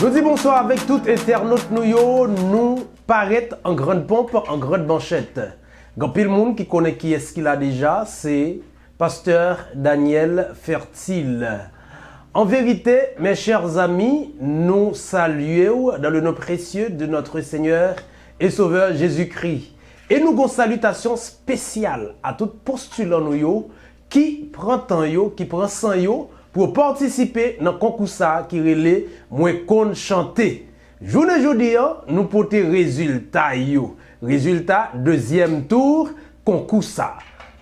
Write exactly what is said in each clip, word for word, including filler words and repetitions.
Nou di bonswa avèk tout entènot nou yo, nou parèt an grann ponp, an grann manchèt. Gen anpil moun ki konnen kiyès ki la deja, se Pastè Daniel Fertil. En vérité, mes chers amis, nous saluons dans le nom précieux de notre Seigneur et Sauveur Jésus-Christ. E nou gon salitasyon espesyal a tout postilan nou yo ki pran tan yo, ki pran san yo pou yo patisipe nan konkou sa a ki rele Mwen konn chante. Jounen jodi a, nou pote rezilta yo. Rezilta dezyèm tou konkou sa.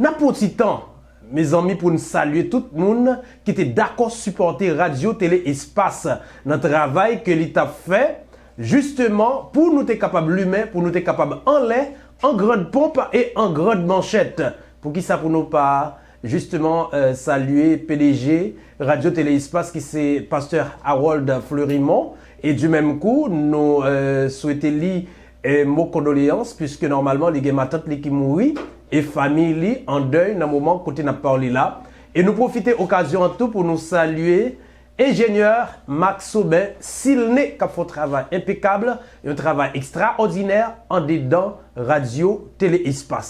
N ap pran ti tan, mezanmi, pou n salye tout moun ki te dakò sipòte Radyo Tele Espas nan travay ke li t ap fè, jisteman, pou nou te kapab limen, pou nou te kapab anlè, an grann ponp e an grann manchèt. Poukisa pou nou pa, jisteman, euh, salye P D G Radyo Tele Espas, ki se Pastè Harold Fleurimond, e di menm kou, nou, euh, swete li, euh, mo kondoleyans, piske nòmalman, li gen matant li ki mouri, e fanmi li an dèy nan moman kote n ap pale la. E nou pwofite okazyon an tou pou nou salye Enjenyè Max Aubin Silné, k ap fè yon travay enpekab, yon travay ekstraòdinè andedan Radyo Tele Espas.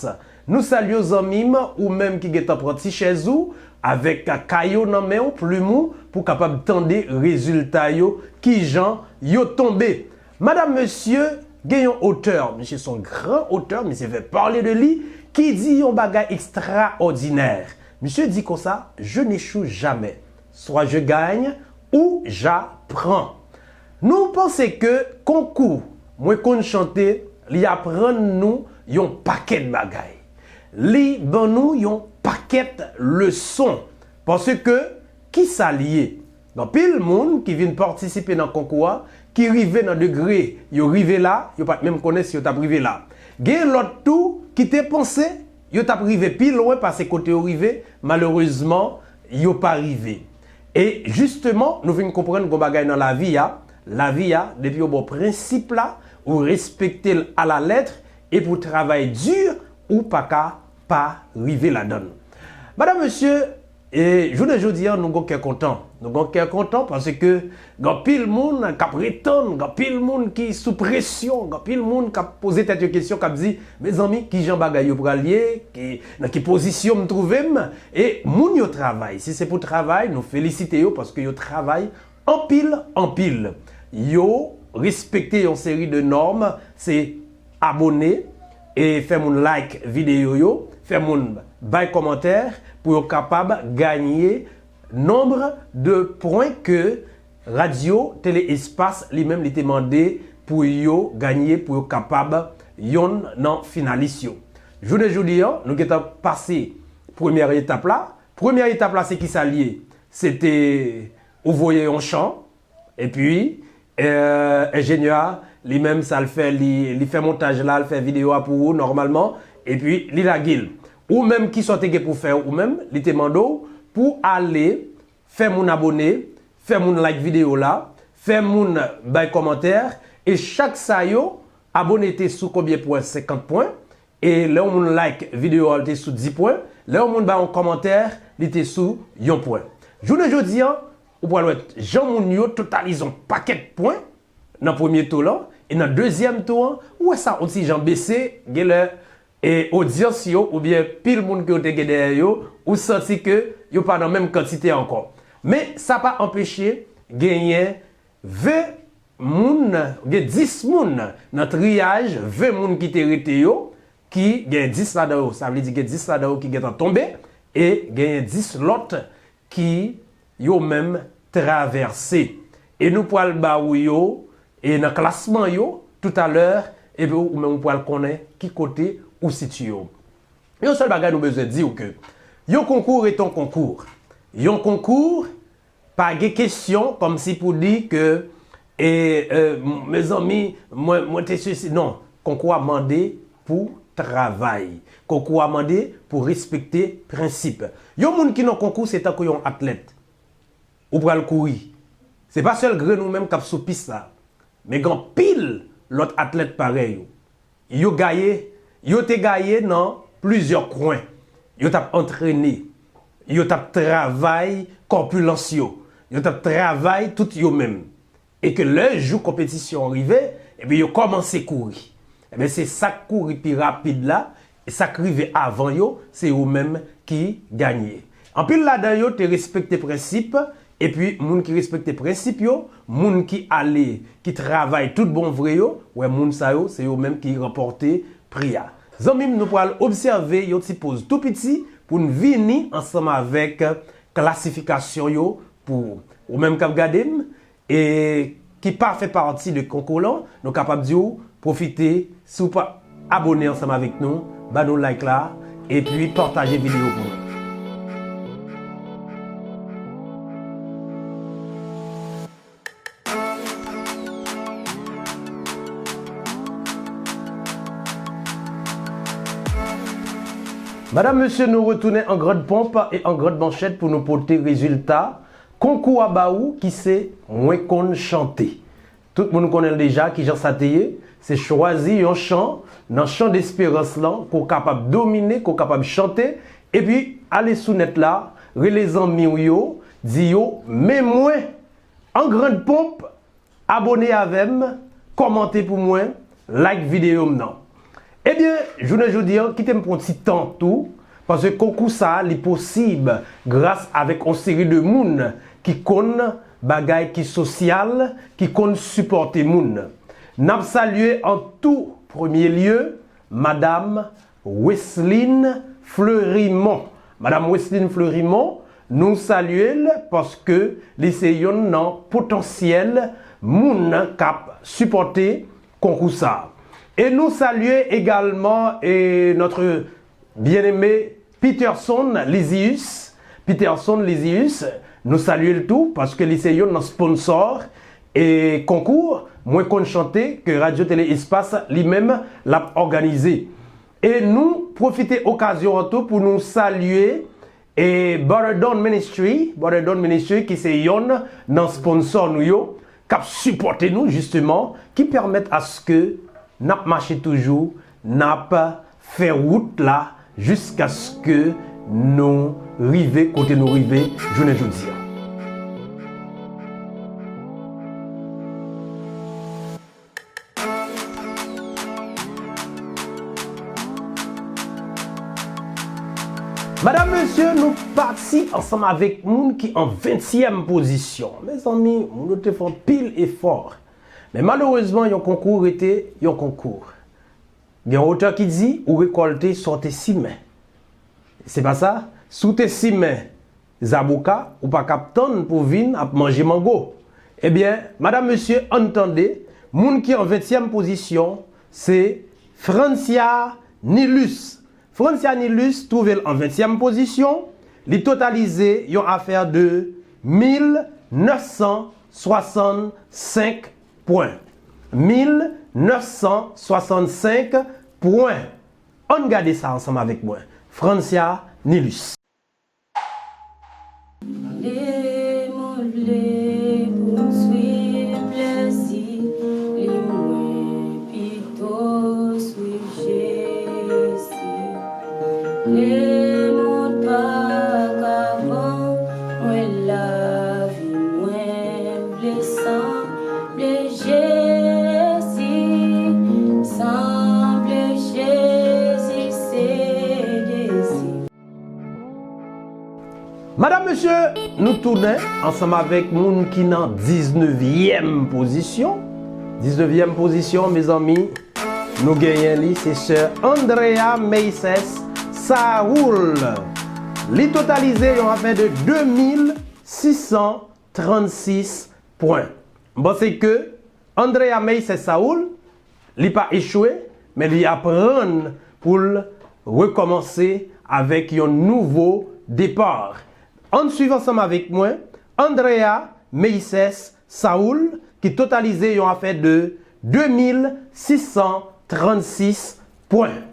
Nou salye w, zanmi m, ou menm ki gentan pran ti chèz ou, avèk kaye w nan men w, plim ou, pou w kapab tande rezilta yo, kijan yo tonbe. Madam, mesye, gen yon otè, misye se yon gran otè, misye fè pale de li, ki di yon bagay ekstraòdinè. Misye di konsa, Je n'échoue jamais. Soit je gagne ou j'apprends. Nou panse ke konkou Mwen konn chante, li aprann nou yon pakèt bagay. Li ban nou yon pakèt leson. Paske, kisa li ye? Gen anpil moun ki vin patisipe nan konkou a, ki rive nan degre yo rive la, yo pa t menm konnen si yo t ap rive la. Gen lòt tou ki te panse yo t ap rive pi lwen pase kote yo rive, malerezman, yo pa rive. E jisteman, nou vin konprann gon bagay nan lavi a. Lavi a, depi yo ba w prensip la, ou respekte l alalèt, epi w travay di, ou pa ka pa rive ladan l. Madam, mesye, e jounen jodi a, nou gon kè kontan. Nou gon kè kontan paske gen anpil moun k ap ret tann, gen anpil moun ki sou presyon, gen anpil moun k ap poze tèt yo kesyon, k ap di, mezanmi, kijan bagay yo pral ye, ki, nan ki pozisyon m twouve m? E moun yo travay. Si se pou travay, nou felisite yo paske yo travay anpil, anpil. Yo respekte yon seri de nòm, se abone, e fè moun like videyo yo, fè moun bay kòmantè pou yo kapab ganye nonb de pwen ke Radyo Tele Espas li menm li te mande pou yo ganye, pou yo kapab yonn nan finalis yo. Jounen jodi a, nou gentan pase premyè etap la. Premyè etap la, se kisa l ye? Se te ou voye yon chan, epi, euh, enjenyè a, li menm, sa l fè, li, li fè montaj la, l fè videyo a pou ou, nòmalman, epi li lage l. Ou menm, kisa w te gen pou fè ou menm, li te mande w pou ale fè moun abone, fè moun like videyo la, fè moun bay kòmantè, e chak sa yo, abone te sou konbyen pwen? Senkant pwen. E lè yon moun like videyo a, li te sou dis pwen. Lè yon moun bay yon kòmantè, li te sou yon pwen. Jounen jodi a, ou pral wè jan moun yo totalize yon pakèt pwen nan premye tou lan, e nan dezyèm tou an, ou wè sa yon ti jan bese, genlè, e odyans yo, oubyen pil moun ke yo te gen dèyè yo, ou santi ke yo pa nan menm kantite ankò. Men, sa pa anpeche genyen ven moun, gen dis moun nan triyaj ven moun ki te rete yo, ki gen dis ladan yo, sa vle di gen dis ladan yo ki gentan tonbe, e genyen dis lòt ki yo menm travèse. E nou pral ba ou yo, e nan klasman yo, toutalè, epi ou menm ou pral konnen ki kote ou sitiye w. Yon sèl bagay nou bezwen di w ke yon konkou ret yon konkou. Yon konkou, pa gen kesyon kòmsi pou di ke, E, e, mezanmi, mwen, mwen te sesi. Non, konkou a mande pou travay. Konkou a mande pou respekte prensip. Yon moun ki nan konkou, se tankou yon atlèt. Ou pral kouri. Se pa sèl grenn ou menm k ap sou pis la, men gen anpil lòt atlèt parèy ou. Yo gaye, yo te gaye nan plizyè kwen. Yo t ap antrene. Yo t ap travay kòpilans yo. Yo t ap travay tout yo menm. E ke lè jou konpetisyon an rive, epi yo kòmanse kouri. Ebyen, se sa k kouri pi rapid la, e sa k rive avan yo, se yo menm ki ganye. Anpil ladan yo te respekte prensip, epi moun ki respekte prensip yo, moun ki ale, ki travay tout bon vre yo, wè moun sa yo, se yo menm ki ranpòte pri a. Zanmi m, nou pral obsève yon ti poz tou piti pou n vini ansanm avèk klasifikasyon yo pou ou. Ou menm k ap gade m, e ki pa fè pati de konkou lan, nou kapab di w pwofite, si w pa abone ansanm avèk nou, ba nou like la, epi pataje videyo pou nou. Madam, mesye, nou retounen an grand pomp e an grand manchèt pou nou pote rezilta konkou a ba ou ki se Mwen konn chante. Tout moun konnen l deja kijan sa te ye. Se chwazi yon chan nan chan desperans lan ke w kapab domine, ke w kapab chante, epi ale sou nèt la, rele zanmi w yo, di yo, men mwen, an grand pomp, abone avè m, kòmante pou mwen, like videyo m nan. Ebyen, jounen jodi a, kite m pran ti tan tou, paske konkou sa a, li posib gras avèk yon seri de moun ki konn bagay ki sosyal, ki konn sipòte moun. N ap salye an tou premye lye Madam Wesseline Fleurimond. Madam Wesseline Fleurimond, nou salye l paske li se yonn nan potansyèl moun k ap sipòte konkou sa a. E nou salye egalman, e, notre bien-aimé Peterson Lizius. Peterson Lizius, nou salye l tou paske li se yonn nan sponsò e konkou Mwen konn chante ke Radio Télé Espace li menm l ap òganize. E nou pwofite okazyon an tou pou nou salye e Brother Don Ministry, Brother Don Ministry ki se yonn nan sponsò nou yo, k ap sipòte nou jisteman, ki pèmèt aske n ap mache toujou, n ap fè wout la jiskaske nou rive kote nou rive jounen jodi a. Madam, mesye, nou pati ansanm avèk moun ki an ventyèm pozisyon. Mezanmi, moun yo te fè anpil efò. Men malerezman, yon konkou rete yon konkou. Gen yon otè ki di, ou rekòlte sa w te simen. Se pa sa? Si w te simen zaboka, ou pa kab tann pou w vin ap manje mango. Ebyen, madam, mesye, ann tande, moun ki an ventyèm pozisyon, se Francia Nilus. Francia Nilus twouve l an ventyèm pozisyon, li totalize yon afè de mil nèf san swasannsenk pwen. Mil nèf san swasannsenk pwen. Ann gade sa ansanm avèk mwen. Francia Nilus. Pale mwen vle pou m swiv plezi li, mwen pito swiv Jezi. Vle moun pa ka ban mwen lavi, mwen vle sanble Jezi, sanble Jezi se dezi. Madam, mesye, nou tounen ansanm avèk moun ki nan diznevyèm pozisyon. Diznevyèm pozisyon, mezanmi, nou genyen li, se sè Andrea Meises Saoul. Li totalize yon afè de de mil sis san trannsis pwen. M panse ke Andrea Meises Saoul, li pa echwe, men li aprann pou l rekòmanse avèk yon nouvo depa. Ann swiv ansanm avèk mwen, Andrea Meises Saoul, ki totalize yon afè de de mil sis san trannsis pwen.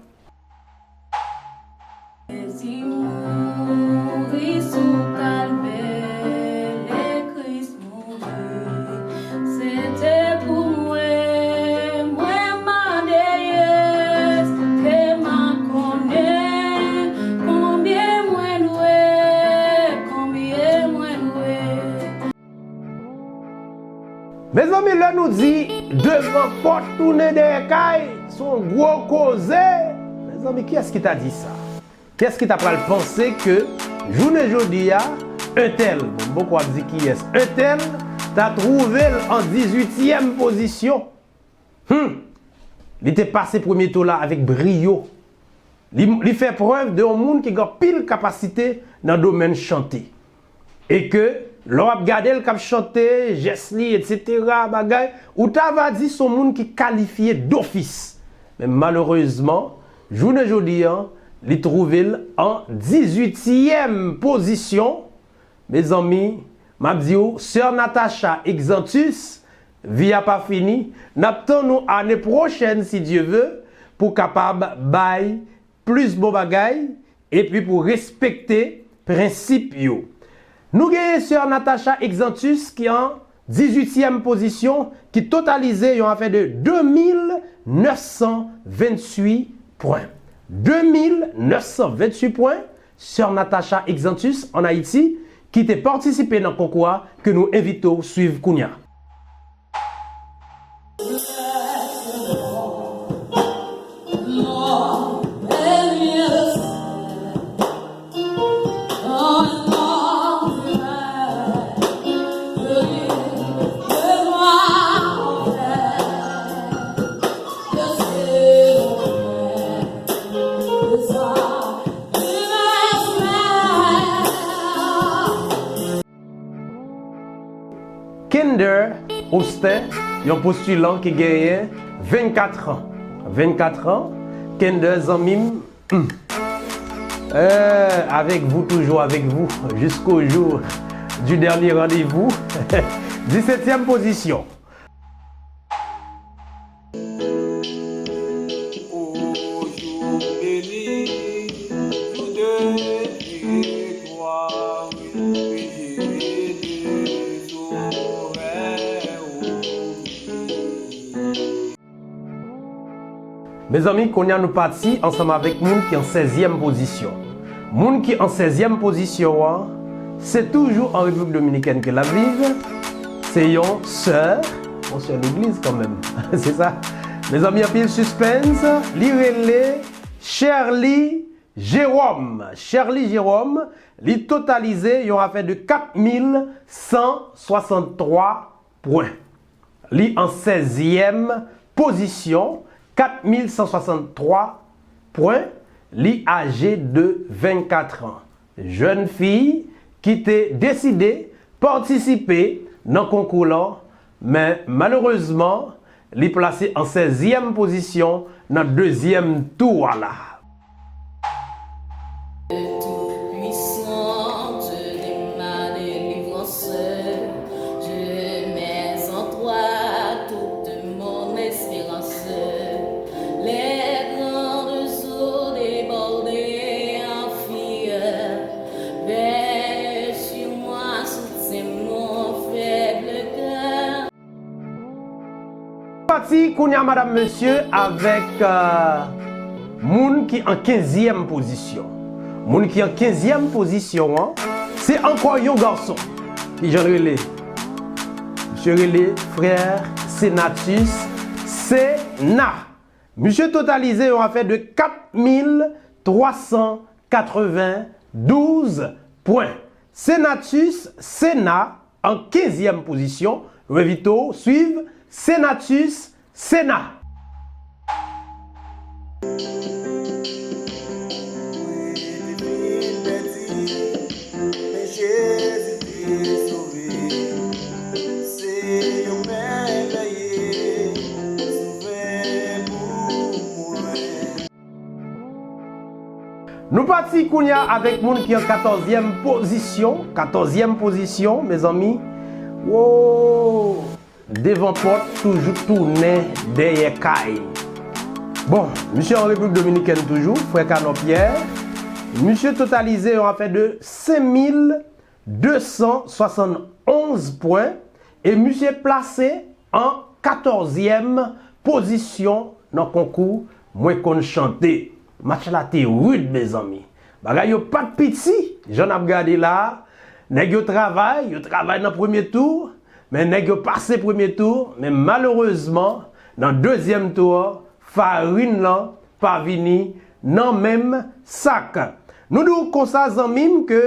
Jezi mouri sou Kalvè, lè Kris mouri, se te pou mwen. Mwen mande èske m a konnen konbyen mwen dwe, konbyen mwen dwe. Mezanmi, lè nou di devan pòt tounen dèyè kay, se yon gwo koze. Mezanmi, kiyès ki ta di sa? Kiyès ki ta pral panse ke jounen jodi a, entèl, bon, m poko ap di kiyès, entèl ta twouve l an dizuityèm pozisyon? Hmm! Li te pase premye tou la avèk briyo. Li, li fè prèv de yon moun ki gen anpil kapasite nan domèn chante. E ke, lè w ap gade l k ap chante, jès li, etsetera, bagay, ou ta va di se yon moun ki kalifye dofis. Men malerezman, jounen jodi a, li twouve l an dizuityèm pozisyon. Mezanmi, m ap di w, Sè Natacha Exantus, vi a pa fini. N ap tann ou ane pwochèn, si Dye ve, pou w kapab bay plis bon bagay, epi pou w respekte prensip yo. Nou genyen Sè Natacha Exantus ki an dizuityèm pozisyon, ki totalize yon afè de de mil nèf san venntuit pwen. De mil nèf san venntuit pwen, Sè Natacha Exantus ann Ayiti, ki te patisipe nan konkou a, ke nou envite w swiv kounye a. Kender Austin, yon postilan ki genyen vennkat an. Vennkat an, Kender zanmi m, hmm. Euh, avec vous, toujours avec vous, jusqu'au jour du dernier rendez-vous. Disetyèm pozisyon. O jou beni, jou de viktwa, wi, wi, de zorè, o. Mezanmi, kounye a nou pati ansanm avèk moun ki an sèzyèm pozisyon. Moun ki an sèzyèm pozisyon an, se toujou an Repiblik Dominikèn ke l ap viv, se yon sè, yon sè legliz kanmenm, se sa. Mezanmi, anpil sispens, li rele Sherly Jérôme. Sherly Jérôme, li totalize yon afè de kat mil san swasanntwa pwen. Li an sèzyèm pozisyon, kat mil san swasanntwa pwen. Li aje de vennkat an. Jèn fi ki te deside patisipe nan konkou lan, men malerezman, li plase an sèzyèm pozisyon nan dezyèm tou a la. Tout-Puissant, Dieu de ma délivrance, je mets en toi toute mon espérance. Les grandes eaux débordent en fureur, veille sur moi, soutiens mon faible cœur. Pati kounye a, madam, mesye, avèk, euh, moun ki an kenzyèm pozisyon. Moun ki an kenzyèm pozisyon an, se ankò yon gason. Ki jan l rele? Misye rele frè Senatus Sena. Misye totalize yon afè de kat mil twa san katrevendouz pwen. Senatus Sena an kenzyèm pozisyon. Nou envite w swiv Senatus Sena. Nou pati kounye a avèk moun ki an katòzyèm pozisyon. Katòzyèm pozisyon, mezanmi. Wow! devan pòt, toujou tounen dèyè kay. Bon, misye an Repiblik Dominikèn toujou, frè Kanò Pyè. Misye totalize yon afè de senk mil de san swasannonz pwen e misye plase an katòzyèm pozisyon nan konkou Mwen Konn Chante. Match la te rid, mezanmi. Bagay yo pa t piti, jan n ap gade la a. Nèg yo travay, yo travay nan premye tou, men nèg yo pase premye tou, men malerezman, nan dezyèm tou an, farin lan pa vini nan menm sak. Nou di w konsa, zanmi m, ke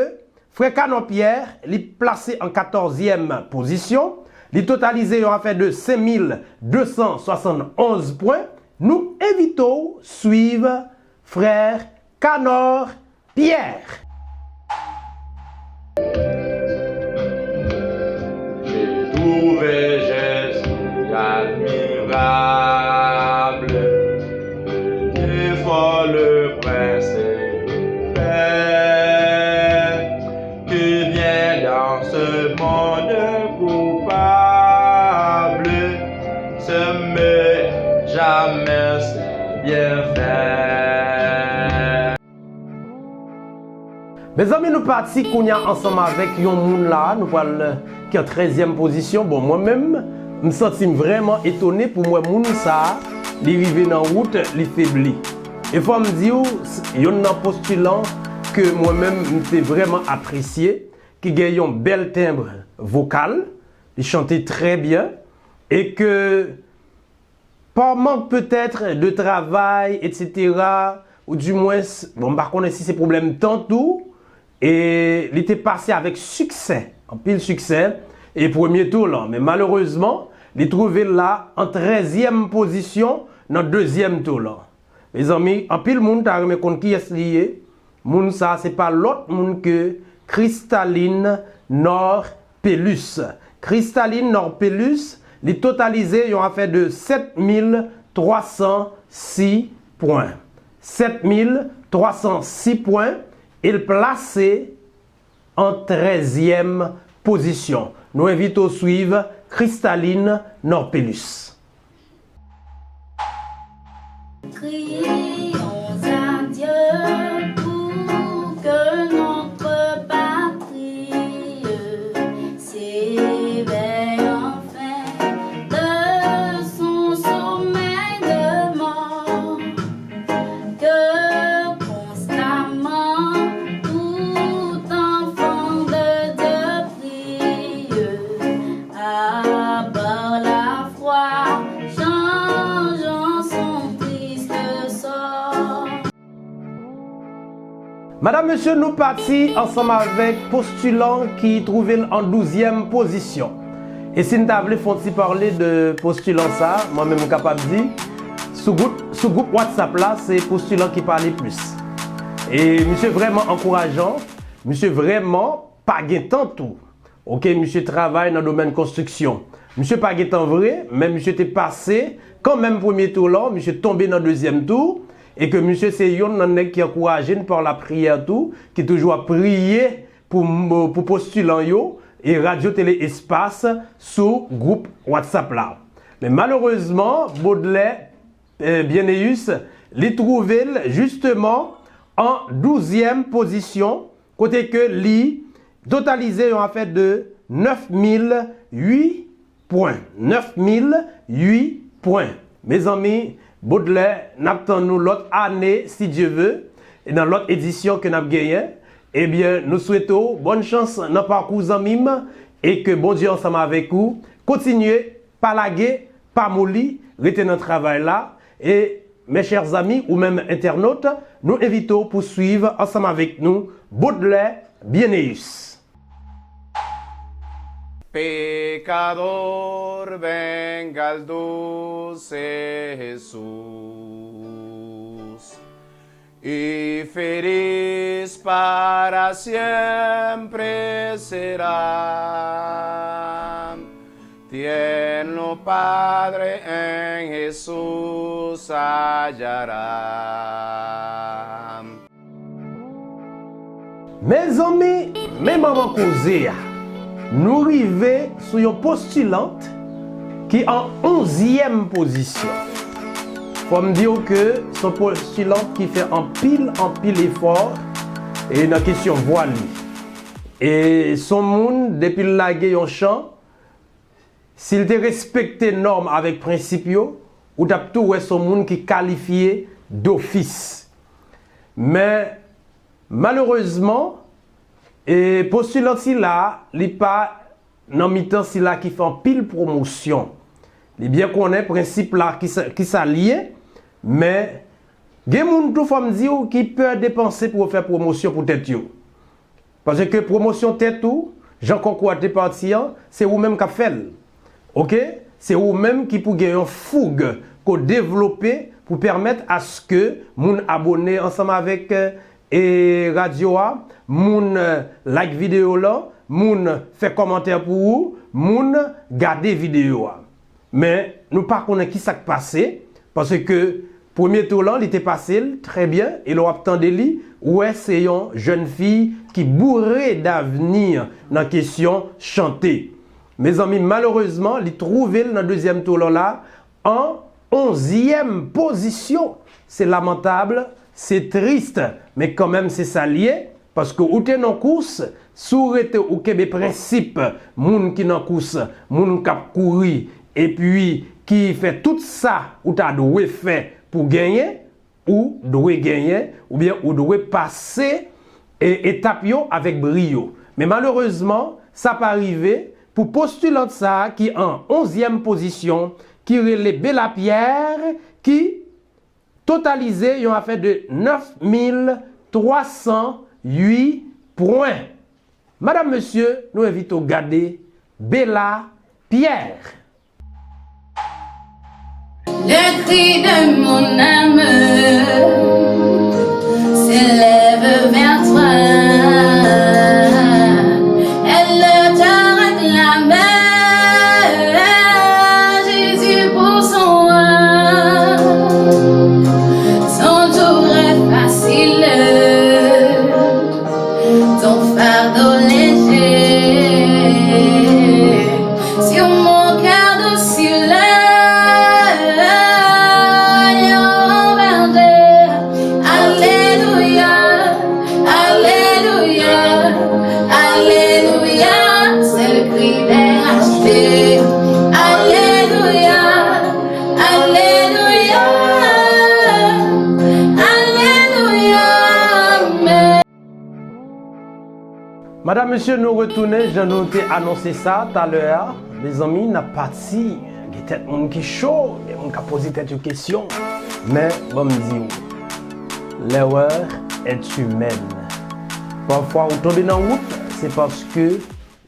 Frè Kanò Pyè, li plase an katòzyèm pozisyon, li totalize yon afè de senk mil de san swasannonz pwen. Nou envite w swiv frè Kanò Pyè. J'ai trouvé Jésus admirable, le Dieu fort, le prince et le paix, qui vient dans ce monde coupable, se met jamais ses bienfaits. Mezanmi, nou pati kounye a ansanm avèk yon moun la, nou pral ki an trèzyèm pozisyon. Bon, mwen menm, m santi m vrèman etone pou m wè moun sa a, li rive nan wout, li febli. E fò m di w, s- yonn nan postilan ke mwen menm, m te vrèman apresye, ki gen yon bèl tenb vokal, li chante trè byen, e ke pa mank petèt de travay, etsetera, ou dimwens, bon, m pa konnen si se pwoblèm tan tou, e li te pase avèk siksè, anpil siksè, e premye tou lan. Men malerezman, li twouve l la an trèzyèm pozisyon nan dezyèm tou lan. Mezanmi, anpil moun ta renmen konn kiyès li ye. Moun sa a se pa lòt moun ke Cristaline Norpelus. Cristaline Norpelus, li totalize yon afè de sèt mil twa san sis pwen. Sèt mil twa san sis pwen, e l plase an trèzyèm pozisyon. Nou envite w swiv Cristaline Norpelus. Crions à Dieu pour que notre patrie s'éveille enfin de son sommeil de mort. Que constamment tout enfant de Dieu prie, à part la foi, changeant son triste sort. Madam, mesye, nou pati ansanm avèk postilan ki twouve l an douzyèm pozisyon. E si n ta vle fè yon ti pale de postilan sa, mwen menm m kapab di, sou gwoup, sou gwoup WhatsApp la, se postilan ki pale plis. E misye vrèman ankourajan, misye vrèman pa gen tan tou. Oke, misye travay nan domèn konstriksyon. Misye pa gen tan vre, men misye te pase kanmenm premye tou la, misye tonbe nan dezyèm tou, e ke misye se yonn nan nèg ki ankouraje n pa lapriyè tou, ki toujou ap priye pou, pou postilan yo, e Radyo Tele Espas sou gwoup WhatsApp la. Men malerezman, Baudelaire, eh, Bieneus, li twouve l jisteman an douzyèm pozisyon, kote ke li totalize yon afè de nèf mil uit pwen. Nèf mil uit pwen. Mezanmi, Baudelaire, n ap tann nou lòt ane, si Dye ve, e nan lòt edisyon ke n ap genyen. Ebyen, nou swete w bòn chans nan pakou, zanmi m, e ke Bondye ansanm avèk ou. Kontinye, pa lage, pa moli, rete nan travay la. E, mes chers amis, ou menm entènot, nou envite w pou swiv ansanm avèk nou Baudelaire Bieneus. Pecador, venga al dulce Jesús, y feliz para siempre será. Tierno Padre, en Jesús hallará. Mezanmi, men manman koze a. Nou rive sou yon postilant ki an onzyèm pozisyon. Fò m di w ke se yon postilant ki fè anpil, anpil efò e nan kesyon vwa li. E se yon moun, depi l lage yon chan, si l te respekte nòm avèk prensip yo, ou t ap tou wè se yon moun ki kalifye dofis. Men, malerezman, e postilan sila, li pa nan mitan sila ki fè anpil pwomosyon. Li byen konnen prensip la ki sa, ki sa l ye, men gen moun tou, fò m di w, ki pè depanse pou yo fè pwomosyon pou tèt yo. Paske pwomosyon tèt ou, jan konkou a te pati an, se ou menm k ap fè l. Oke? Se ou menm ki pou gen yon foug ke w devlope pou pèmèt aske moun abòne ansanm avèk, e, radyo a, moun, e, like videyo lan, moun fè kòmantè pou ou, moun gade videyo a. Men, nou pa konnen ki sa k pase, paske premye tou lan, li te pase l trè byen, e lè w ap tande li, ou wè se yon jèn fi ki boure davni nan kesyon chante. Mezanmi, malerezman, li twouve l nan dezyèm tou lan la, an onzyèm pozisyon. Se lamantab, se tris, men kanmenm se sa l ye, paske ou te nan kous, si w rete ou kenbe prensip moun ki nan kous, moun k ap kouri, epi ki fè tout sa ou ta dwe fè pou genyen, ou dwe genyen, oubyen ou dwe pase, e, etap yo avèk briyo. Men malerezman, sa pa rive pou postilant sa a ki an onzyèm pozisyon, ki rele Bella Pierre, ki totalize yon afè de nèf mil twa san uit pwen. Madam, mesye, nou envite w gade Bella Pierre. Le cri de mon âme s'élève vers toi. Elle te réclame, Jésus, pour son roi. Son tour est facile, ton fardeau léger. Sur mon cœur docile, alléluia, alléluia, alléluia, c'est le cri des rachetés. Alléluia, alléluia, alléluia, amen. Madanm, mesye, nou retounen, jan nou te anonse sa talè a. Mezanmi, n ap pati. Gen tèt moun ki cho, gen moun k ap poze tèt yo kesyon. Men, ban m di w, l'erreur est humaine. Pafwa, ou tonbe nan wout, se paske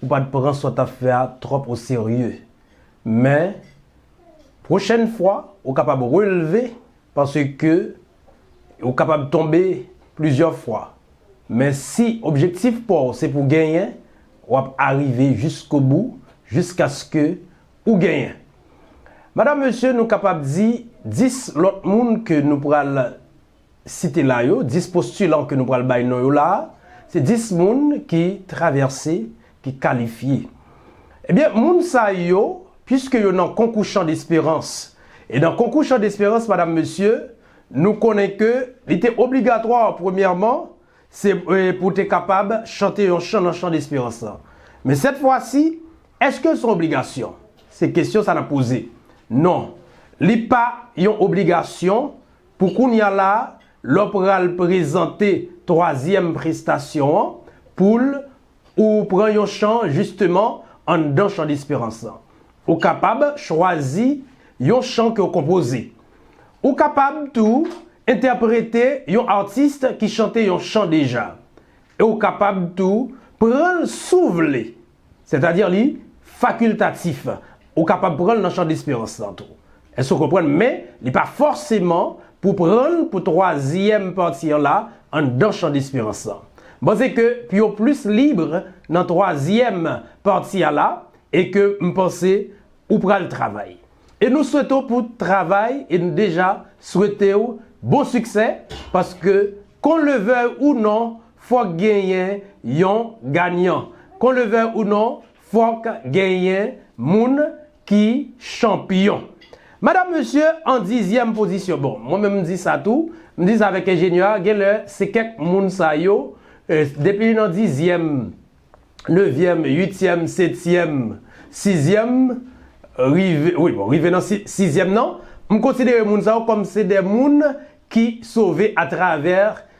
ou pa t pran sa w t ap fè a twòp oserye. Men, pwochèn fwa, ou kapab releve, paske ou kapab tonbe plizyè fwa. Men si objektif pa w se pou genyen, w ap arive jiskobou, jiskaske ou genyen. Madanm, mesye, nou kapab di dis lòt moun ke nou pral site la yo, dis postilan ke nou pral bay non yo la a, se dis moun ki travèse, ki kalifye. Ebyen, moun sa yo, piske yo nan konkou Chan Desperans, e nan konkou Chan Desperans, madanm, mesye, nou konnen ke li te obligatwa, premyèman, se, e, pou te kapab chante yon chan nan Chan Desperans lan. Men sèt fwa si, èske se yon obligasyon? Se kesyon sa n ap poze. Non, li pa yon obligasyon pou kounye a la, lè w pral prezante twazyèm prestasyon an, pou l, ou pran yon chan, jisteman, anndan Chan Desperans lan. Ou kapab chwazi yon chan ke w konpoze. Ou kapab tou entèprete yon atis ki chante yon chan deja. E ou kapab tou pran l si w vle. Sètadi li fakiltatif. Ou kapab pran l nan Chan Desperans lan tou. Èske w konprann? Men, li pa fòseman pou pran l pou twazyèm pati an la, anndan Chan Desperans lan. M panse ke pye w plis lib nan twazyèm pati a la, e ke m panse ou pral travay. E nou swete w pou travay, e nou deja swete w bon siksè, paske, qu'on le veuille ou non, fòk genyen yon ganyan. Qu'on le veuille ou non, fòk genyen moun ki chanpyon. Madam, mesye, an dizyèm pozisyon. Bon, mwen menm m di sa tou. M di sa avèk enjenyè a, genlè se kèk moun sa yo, eh, depi li nan dizyèm, nevyèm, uityèm, setyèm, sizyèm, rive, wi, bon, rive nan si-, sizyèm nan, m konsidere moun sa yo kòm se de moun ki sove atravè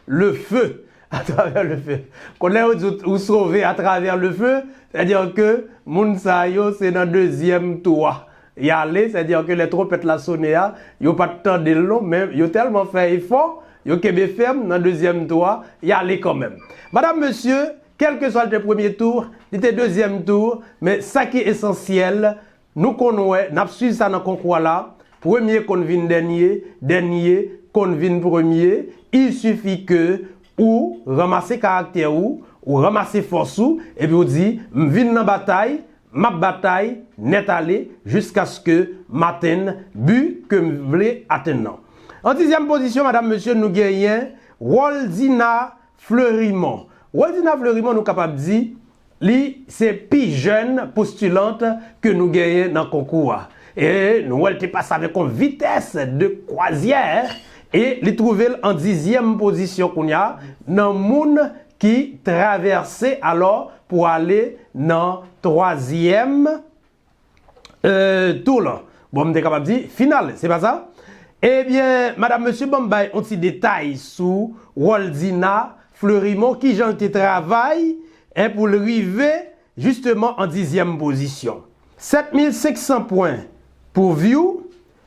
le feu. Atravè le feu. Kounye a yo di ou, ou sove atravè le feu, sètadi ke moun sa yo se nan dezyèm tou a y ale, sètadi ke lè twonpèt la sone a, yo pa t tande l non, men yo tèlman fè efò, yo kenbe fèm nan dezyèm tou a, y ale kanmenm. Madam, mesye, kèlkeswa l te premye tou, li te dezyèm tou, men sa ki esansyèl, nou konn wè, n ap swiv sa nan konkou a la, premye konn vin dènye, dènye konn vin premye, il suffit que ou ranmase karaktè ou, ou ranmase fòs ou, epi ou di, "M vin nan batay, m ap batay nèt ale jiskaske m atenn bi ke m vle atenn nan." An dizyèm pozisyon, madam, mesye, nou genyen Woldina Fleurimond. Woldina Fleurimond, nou kapab di, li se pi jèn postilant ke nou genyen nan konkou a. E nou wè l te pase avèk yon vitès de kwazyè, e li twouve l an dizyèm pozisyon kounye a, nan moun ki travèse alò pou ale nan twazyèm, eh, tou lan. Bon, m te kapab di final, se pa sa? Ebyen, madam, mesye, ban m bay yon ti detay sou Woldina Fleurimond, kijan l te travay, en, pou l rive jisteman an dizyèm pozisyon. Sèt mil senk san pwen pou view,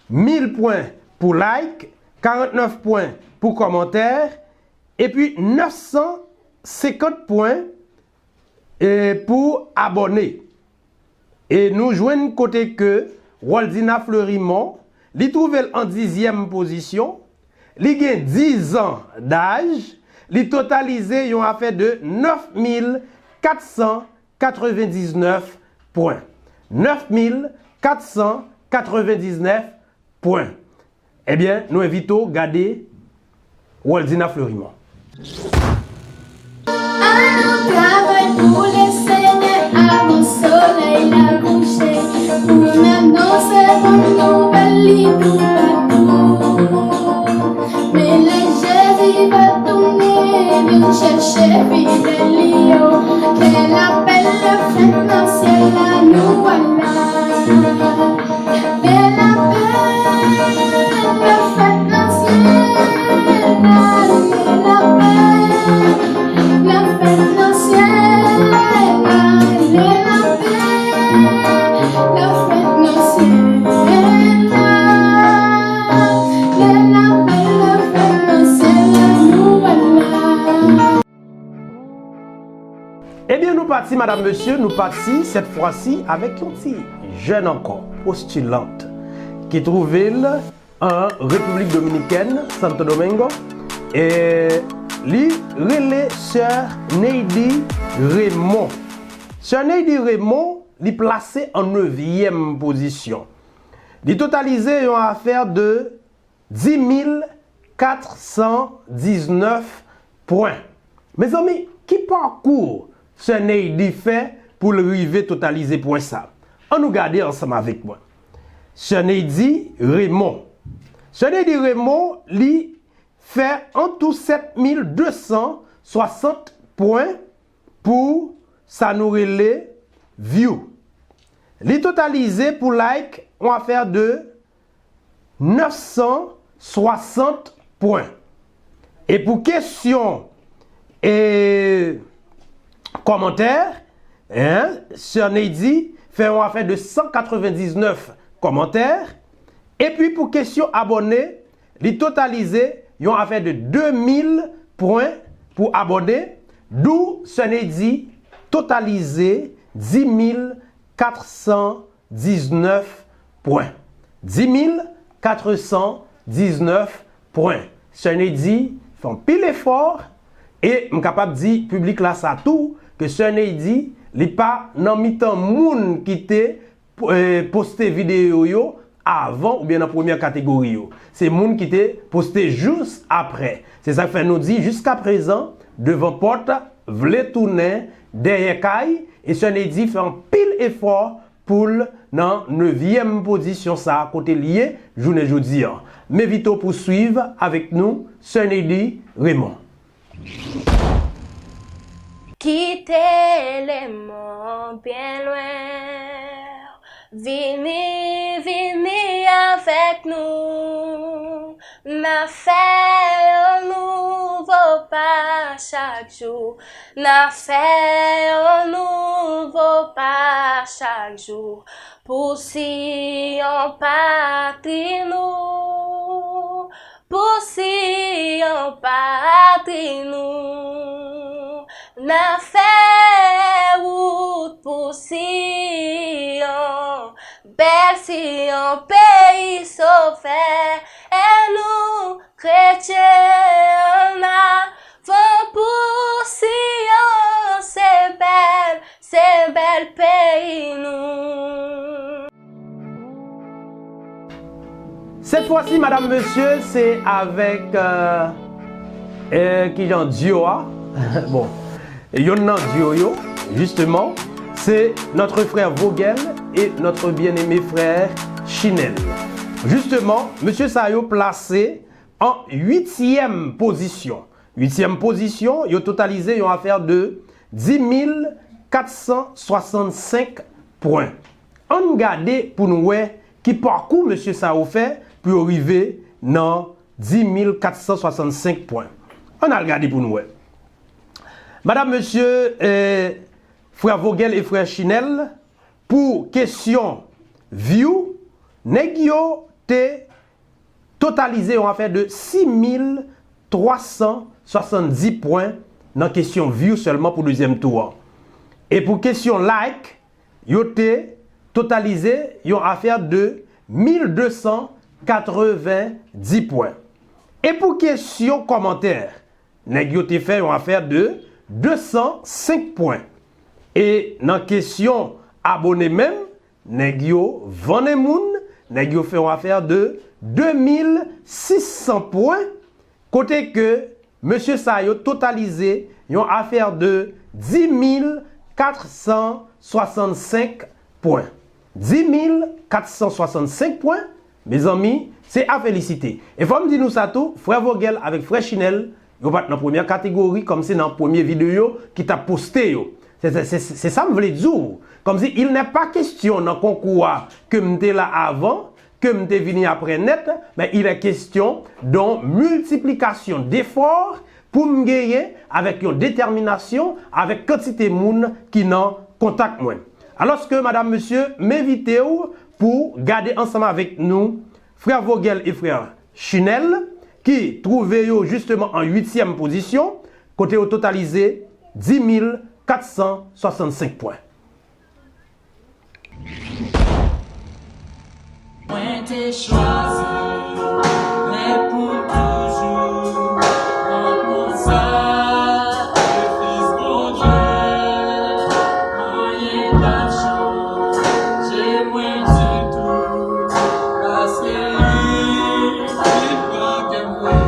mil pwen pou like, karantnèf pwen pou kòmantè, epi nèf san senkant pwen, e, pou abòne. E nou jwenn kote ke Woldina Fleurimond, li twouve l an dizyèm pozisyon, li gen diz an daj, li totalize yon afè de nèf mil kat san katrevendiznèf pwen. Nèf mil kat san katrevendiznèf pwen. Ebyen, nou envite w gade Woldina Fleurimond. Ann nou travay pou Lesenyè avan solèy la kouche, pou n anonse bon nouvèl li toupatou. Men lè Jezi va tounen, vin chèche fidèl li yo. Bèl apèl le fèt nan syèl la, nou wè la. Bèl apèl le fèt nan syèl la, bèl apèl le fèt nan syèl la, bèl apèl le fèt nan syèl la, bèl apèl le fèt nan syèl la, nou wè la. Ebyen, nou pati, madam, mesye, nou pati, sèt fwa si, avèk yon ti jèn ankò, postilant, ki twouve l an Repiblik Dominikèn, Santo Domingo, e li rele Sè Neydy Raymond. Sè Neydy Raymond, li plase an nevyèm pozisyon. Li totalize yon afè de dis mil kat san diznèf pwen. Mezanmi, ki pakou Sè Neydy fè pou l rive totalize pwen sa? Ann nou gade ansanm avèk mwen. Sè Neydy Raymond. Sè Neydy Raymond, li fè antou sèt mil de san swasant pwen pou sa nou rele view. Li totalize pou like yon afè de nèf san swasant pwen. E pou kesyon e kòmantè, en, Sè Neydy fè yon afè de san katrevendiznèf kòmantè. Epi pou kesyon abòne, li totalize yon afè de de mil pwen pou abòne, dou Sè Neydy totalize dis mil kat san diznèf pwen. Dis mil kat san diznèf pwen. Sè Neydy fè anpil efò, e m kapab di piblik la sa tou, ke Sè Neydy, li pa nan mitan moun ki te, eh, poste videyo yo avan oubyen nan premyè kategori yo. Se moun ki te poste jous apre. Se sa k fè nou di, jiskaprezan, devan pòt, vle tounen dèyè kay, e Sè Neydy fè anpil efò pou l nan nevyèm pozisyon sa a kote l ye jounen jodi a. M envite w pou swiv avèk nou Sir Nady Raymond. Kite lemond byen lwen. Vini, vini avèk nou. N a fè yon nouvo pa chak jou. N a fè yon nouvo pa chak jou. Pou Siyon patri nou. Pou Siyon patri nou. N a fè wout pou Siyon. Bèl Siyon, peyi Sovè nou. Kretyen ann avan pou Siyon, se bèl, se bèl peyi nou. Cette fois-ci, madame, monsieur, c'est avec euh, euh, qui genre duo, hein? Bon, youn nan duo yo, justement, c'est notre frère Vogel et notre bien-aimé frère Chinel. Justement, monsieur sa yo plase an uityèm pozisyon. Uityèm pozisyon, yo totalize yon afè de dis mil kat san swasannsenk pwen. Ann gade pou n wè ki pakou mesye sa yo fè pou yo rive nan dis mil kat san swasannsenk pwen. Ann al gade pou n wè. Madam, mesye, eh, frè Vogel e frè Chinel, pou kesyon view, nèg yo te totalize yon afè de sis mil twa san swasanndis pwen nan kesyon view sèlman pou dezyèm tou an. E pou kesyon like, yo te totalize yon afè de mil de san katrevenndis pwen. E pou kesyon kòmantè, nèg yo te fè yon afè de de san senk pwen. E nan kesyon abone menm, nèg yo vannen moun, nèg yo fè yon afè de de mil sis san pwen, kote ke mesye sa yo totalize yon afè de dis mil kat san swasannsenk pwen. Dis mil kat san swasannsenk pwen, mezanmi, se a felisite. E fò m di nou sa tou, frè Vogel avèk frè Chinel, yo pa t nan premyè kategori, kòm se nan premye videyo ki t ap poste yo. Se, se, se, se sa m vle di w. Kòmsi il n'est pas question nan konkou a ke m te la avan, ke m te vini aprè nèt, men il est question d'une multiplication d'efforts pou m genyen avèk yon detèminasyon, avèk kantite moun ki nan kontak mwen. Alòske, madam, mesye, m envite w pou gade ansanm avèk nou frè Vogel e frè Chinel, ki twouve yo jisteman an uityèm pozisyon, kote yo totalize dis mil kat san swasannsenk pwen. Mwen te chwazi mwen pou toujou. Mwen konn sa, se Fis Bondye. Anyen pa chanje mwen ditou. Paske li, li pran kè m vre.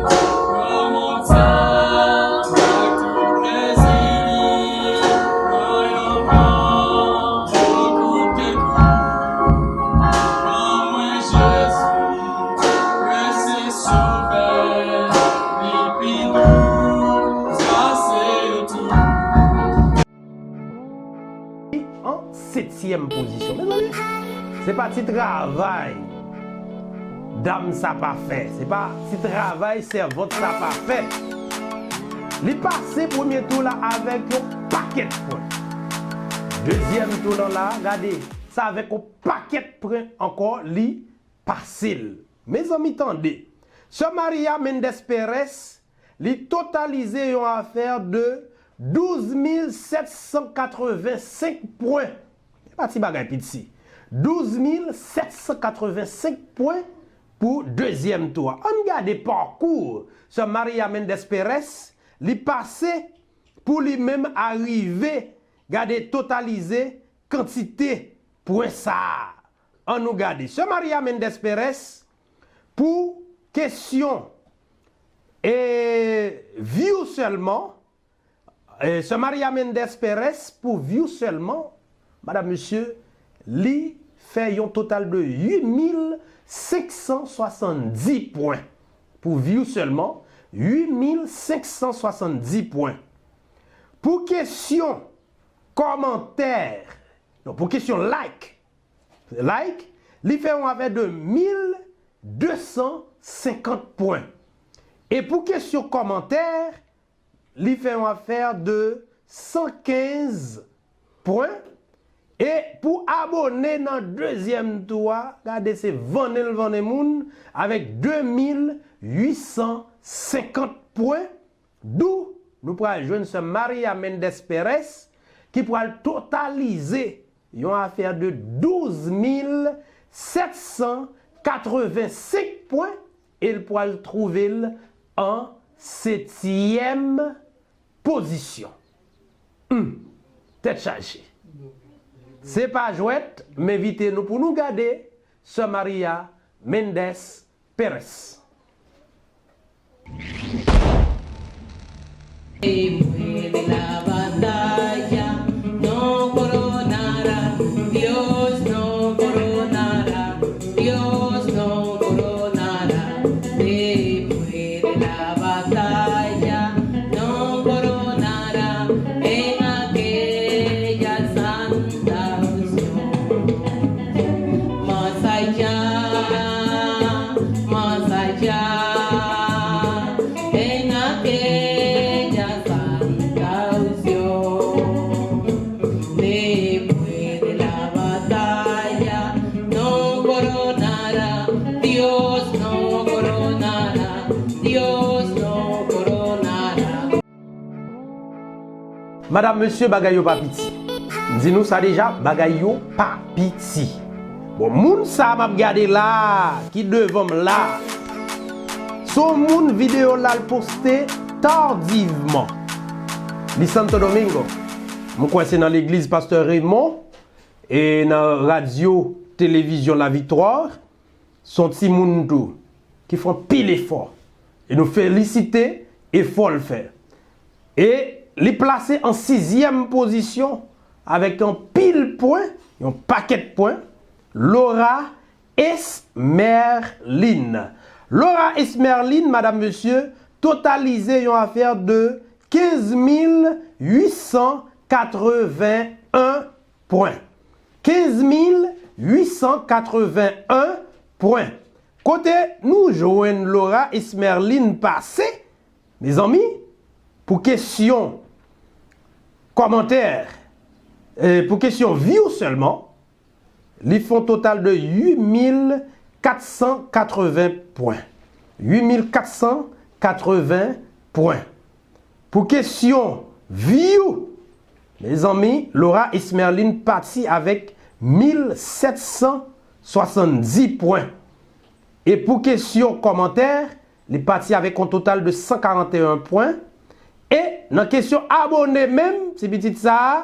Pran mond sa ak tout plezi li. Pran yon bon bokou de kou. Pran mwen Jezi, prese sovè li pi dou, sa se yo tou. An setyèm pozisyon. Mezanmi, se pa ti travay dam sa pa fè. Se pa ti travay sèvant sa pa fè. Li pase premye tou la avèk yon pakèt pwen. Dezyèm tou nan la, gade, sa avèk yon pakèt pwen ankò, li pase l. Mezanmi, tande. Sè Maria Mendes Perez, li totalize yon afè de douz mil sèt san katrevensenk pwen. Se pa ti bagay piti. Douz mil sèt san katrevensenk pwen pou dezyèm tou a. Ann gade pakou sè Maria Mendes Perez, li pase pou li menm arive, gade, totalize kantite pwen sa a. Ann nou gade. Sè Maria Mendes Perez, pou kesyon e view sèlman, e, sè Maria Mendes Perez, pou view sèlman, Madanm, mesye, li fè yon total de uit mil senk san swasanndis pwen. Pou view sèlman, uit mil senk san swasanndis pwen. Pou kesyon kòmantè, non, pou kesyon like, like, li fè yon afè de mil de san senkant pwen. E pou kesyon kòmantè, li fè yon afè de san kenz pwen. E pou abone nan dezyèm tou a, gade se vannen l vannen moun avèk de mil uit san senkant pwen. Dou nou pral jwenn sè Maria Mendes Perez ki pral totalize yon afè de douz mil sèt san katrevensenk pwen e l pral twouve l an setyèm pozisyon. Hmm, tèt chaje. Se pa jwèt, m envite nou pou nou gade sè Maria Mendes Perez. Después de la batalla, no coronará, Dios no coronará, Dios no coronará. Después de la batalla, no coronará en aquella santa unción. Más allá, más allá, en aquella santa unción. Después de la batalla, no coronará, Dios no coronará, Dios no coronará. Madanm, mesye, bagay yo pa piti. M di nou sa deja, bagay yo pa piti. Bon, moun sa a m ap gade la a, ki devan m la a, se yon moun videyo l al poste tardivman. Li Santo Domingo. M kwè se nan legliz Pastè Raymond e nan radyo televizyon La Victoire. Se yon timoun tou ki fè anpil efò. E nou felisite efò l fè. E li plase an sizyèm pozisyon avèk anpil pwen, yon pakèt pwen, Laura Esmerlin. Laura Esmerlin, madanm, mesye, totalize yon afè de kenz mil uit san katreven en pwen. Kenz mil uit san katreven en pwen. Kote nou jwenn Laura Esmerlin pase, mezanmi, pou kesyon kòmantè, e, pou kesyon view sèlman, li fè yon total de uit mil kat san katreven pwen. Uit mil kat san katreven pwen. Pou kesyon view, mezanmi, Laura Esmerlin pati avèk mil sèt san swasanndis pwen. E pou kesyon kòmantè, li pati avèk yon total de san karanteyen pwen. E nan kesyon abone menm, ti pitit sa a,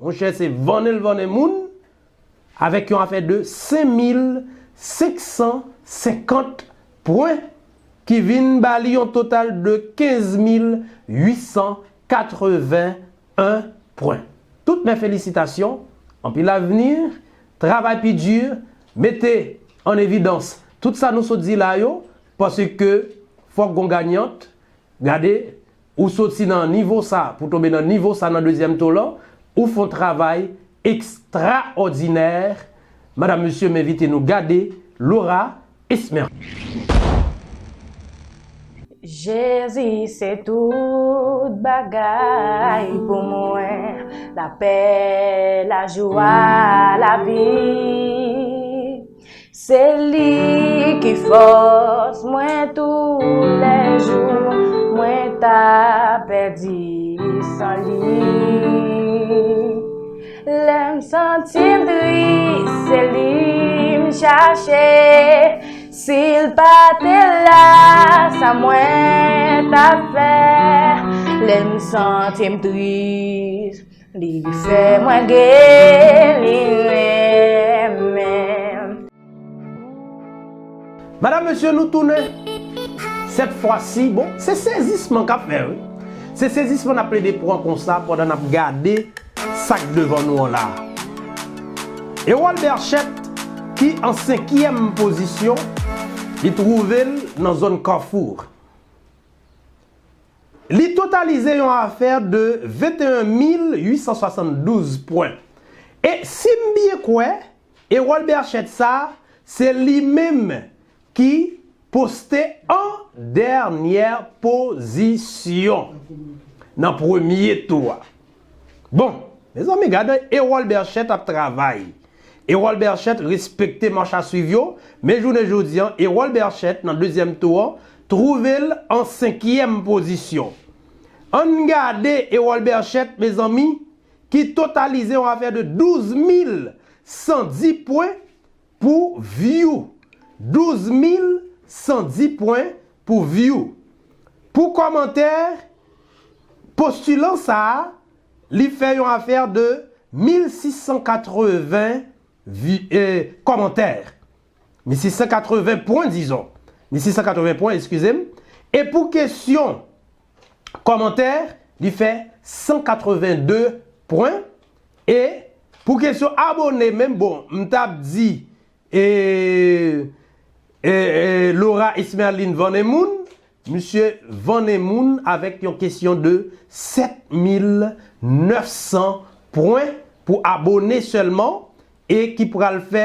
monchè, se vannen l vannen moun, avèk yon afè de senk mil senk san senkant pwen, ki vin ba li yon total de kenz mil uit san katreven en pwen. Tout mes félicitations, anpil avni, travay pi di, mete an evidans tout sa nou sot di la yo, paske fòk gon ganyant. Gade, ou soti nan nivo sa pou tonbe nan nivo sa nan dezyèm tour lan, ou fè yon travay ekstraòdinè. Madanm, mesye, m envite nou gade Laura Esmerlin. Jezi se tout bagay pou mwen, lapè, lajwa, lavi. Se li ki fòs mwen toulèjou, mwen ta pèdi san li. Lè m santi m tris, se li m chache. Si l pa te la, sa mwen t ap fè? Lè m santi m tris, li fè mwen gen li renmen m. Madanm, mesye, nou tounen. Sèt fwa si, bon, se sezisman k ap fè, wi. Se sezisman n ap plede pran konsa pandan n ap gade sa k devan nou an la. Erol Berchette, ki an senkyèm pozisyon, li twouve l nan zòn Kafou. Li totalize yon afè de venteyen mil uitsan swasanndouz pwen. E si m byen kwè, Erol Berchette sa, se li menm ki poste an dènyè pozisyon nan premye tou a. Bon, mezanmi, gade Erol Berchette ap travay. Erol Berchette respekte mach a swiv yo, men jounen jodi an, Erol Berchette nan dezyèm tou an, twouve l an senkyèm pozisyon. Ann gade Erol Berchette, mezanmi, ki totalize yon afè de douz mil san dis pwen pou view. Douz mil san dis pwen pou view. Pou kòmantè, postilan sa a, li fè yon afè de mil sis san katreven vi-, eh, kòmantè. Mil sis san katreven pwen, dizon. Mil sis san katreven pwen, eskize m. E pou kesyon kòmantè, li fè san katreven de pwen. E pou kesyon abone, menm bon, m t ap di, e, e, e, Laura Esmerline Vanemoun, misye Vanemoun avèk yon kesyon de sèt mil nèf san pwen pou abone sèlman e ki pral fè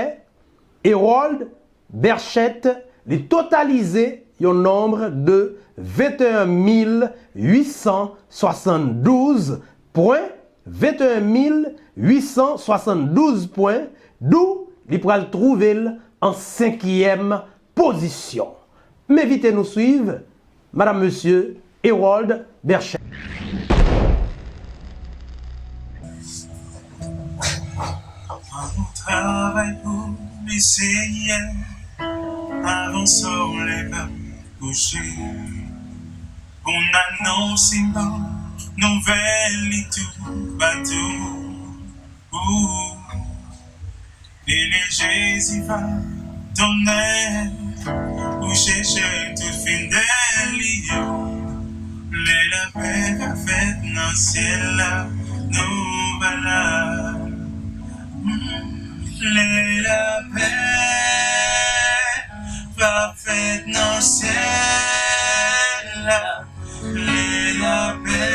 Erol Berchette, li totalize yon nonb de venteyen mil uitsan swasanndouz pwen, venteyen mil uitsan swasanndouz pwen, dou li pral twouve l an senkyèm pozisyon. M envite nou swiv Madam Mesye Erol Berchette. Travay pou li, Senyè, avan solèy pa kouche. Pou n anonse bon nouvèl li toupatou. Ou, e lè Jezi va tounen, ou chèche tout fidèl li yo. Lè lapè va fèt nan syèl la, nou va la. Lè lapè va fèt nan syèl la, lè lapè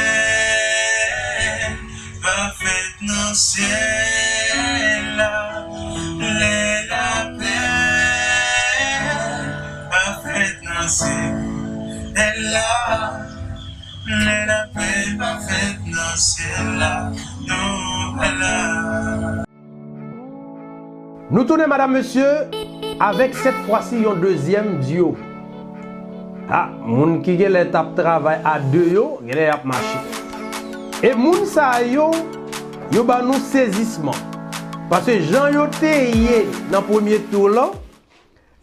va fèt nan syèl la, lè lapè va fèt nan syèl la, lè lapè va fèt nan syèl la, nou va la. Nou tounen, madam, mesye, avèk sèt fwa si yon dezyèm dyo. A, moun ki genlè t ap travay a de yo, genlè y ap mache. E moun sa yo, yo ban nou sezisman. Paske jan yo te ye nan premye tou lan,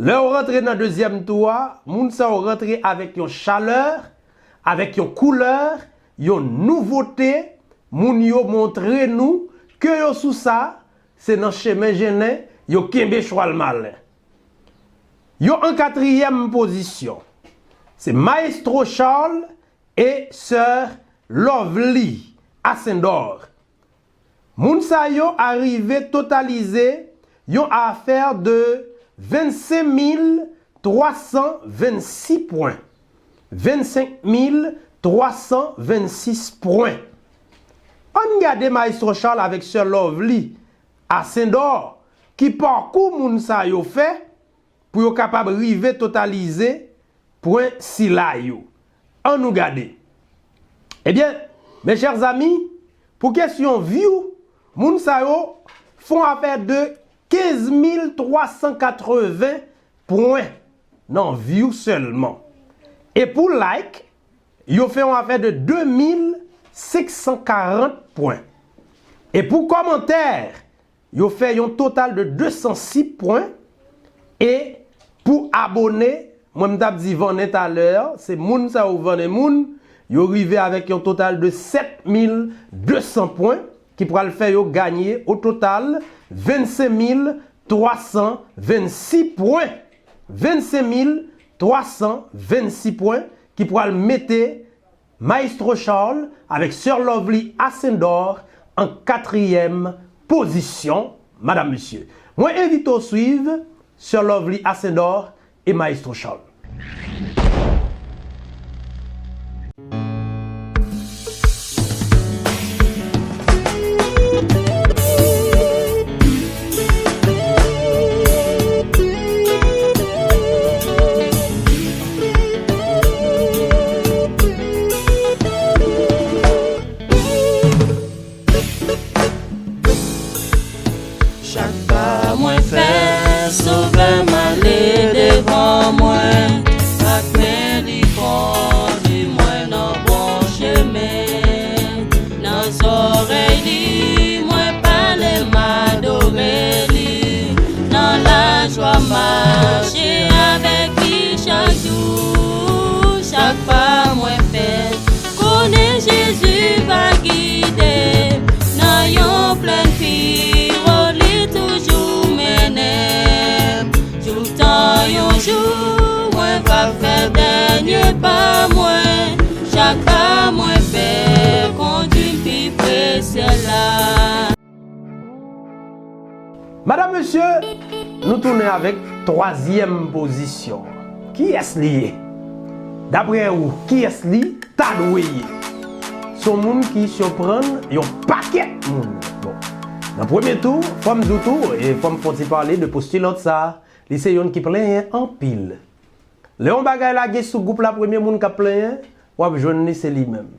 lè yo rantre nan dezyèm tou a, moun sa yo rantre avèk yon chalè, avèk yon koulè, yon nouvote, moun yo montre nou ke yo sou sa, se nan chemen jennen yo kenbe chwal malen. Yo an katriyèm pozisyon. Se Maestro Charles e Sè Lovely Ascendor. Moun sa yo arive totalize yon afè de vennsenk mil twa san vennsis pwen. Vennsenk mil twa san vennsis pwen. Ann gade Maestro Charles avèk Sè Lovely Ascendor ki pakou moun sa yo fè pou yo kapab rive totalize pwen sila yo. Ann nou gade. Ebyen, mes chers amis, pou kesyon view, moun sa yo fè yon afè de kenz mil twa san katreven pwen nan view sèlman. E pou like, yo fè yon afè de de mil senk san karant pwen. E pou kòmantè, yo fè yon total de de san sis pwen. E pou abone, mwen m t ap di vannen talè, se moun sa yo vannen moun, yo rive avèk yon total de sèt mil de san pwen, ki pral fè yo ganye o total vennsenk mil twa san vennsis pwen. Vennsenk mil twa san vennsis pwen ki pral mete Maestro Charles avèk Sè Lovely Ascendor an katriyèm pozisyon. Madam, mesye, mwen envite w swiv Sè Lovely Ascendor e Maestro Charles. Chak pa mwen fè, Sovè m ale devan mwen, ak men li kondui mwen nan bon chemen. Nan zòrèy li, mwen pale, m adore li, nan lajwa m mache avèk li chak jou. Chak pa mwen fè, konnen Jezi va gide m nan yon plèn pi wo, li toujou mennen m. Joutan yon jou, mwen va fè dènye pa mwen. Chak pa mwen fè, kondui m pi pre syèl la. Madam, mesye, nou tounen avèk twazyèm pozisyon. Kiyès li ye? Daprè ou, kiyès li ta dwe ye? Se yon moun ki siprann yon pakèt moun. Bon, nan premye tou, fò m di w tou, e fò m fè yon ti pale de postilant sa a, li se youn ki plenyen anpil. Lè yon bagay lage sou gwoup la, premye moun k ap plenyen, w ap jwenn li, se li menm.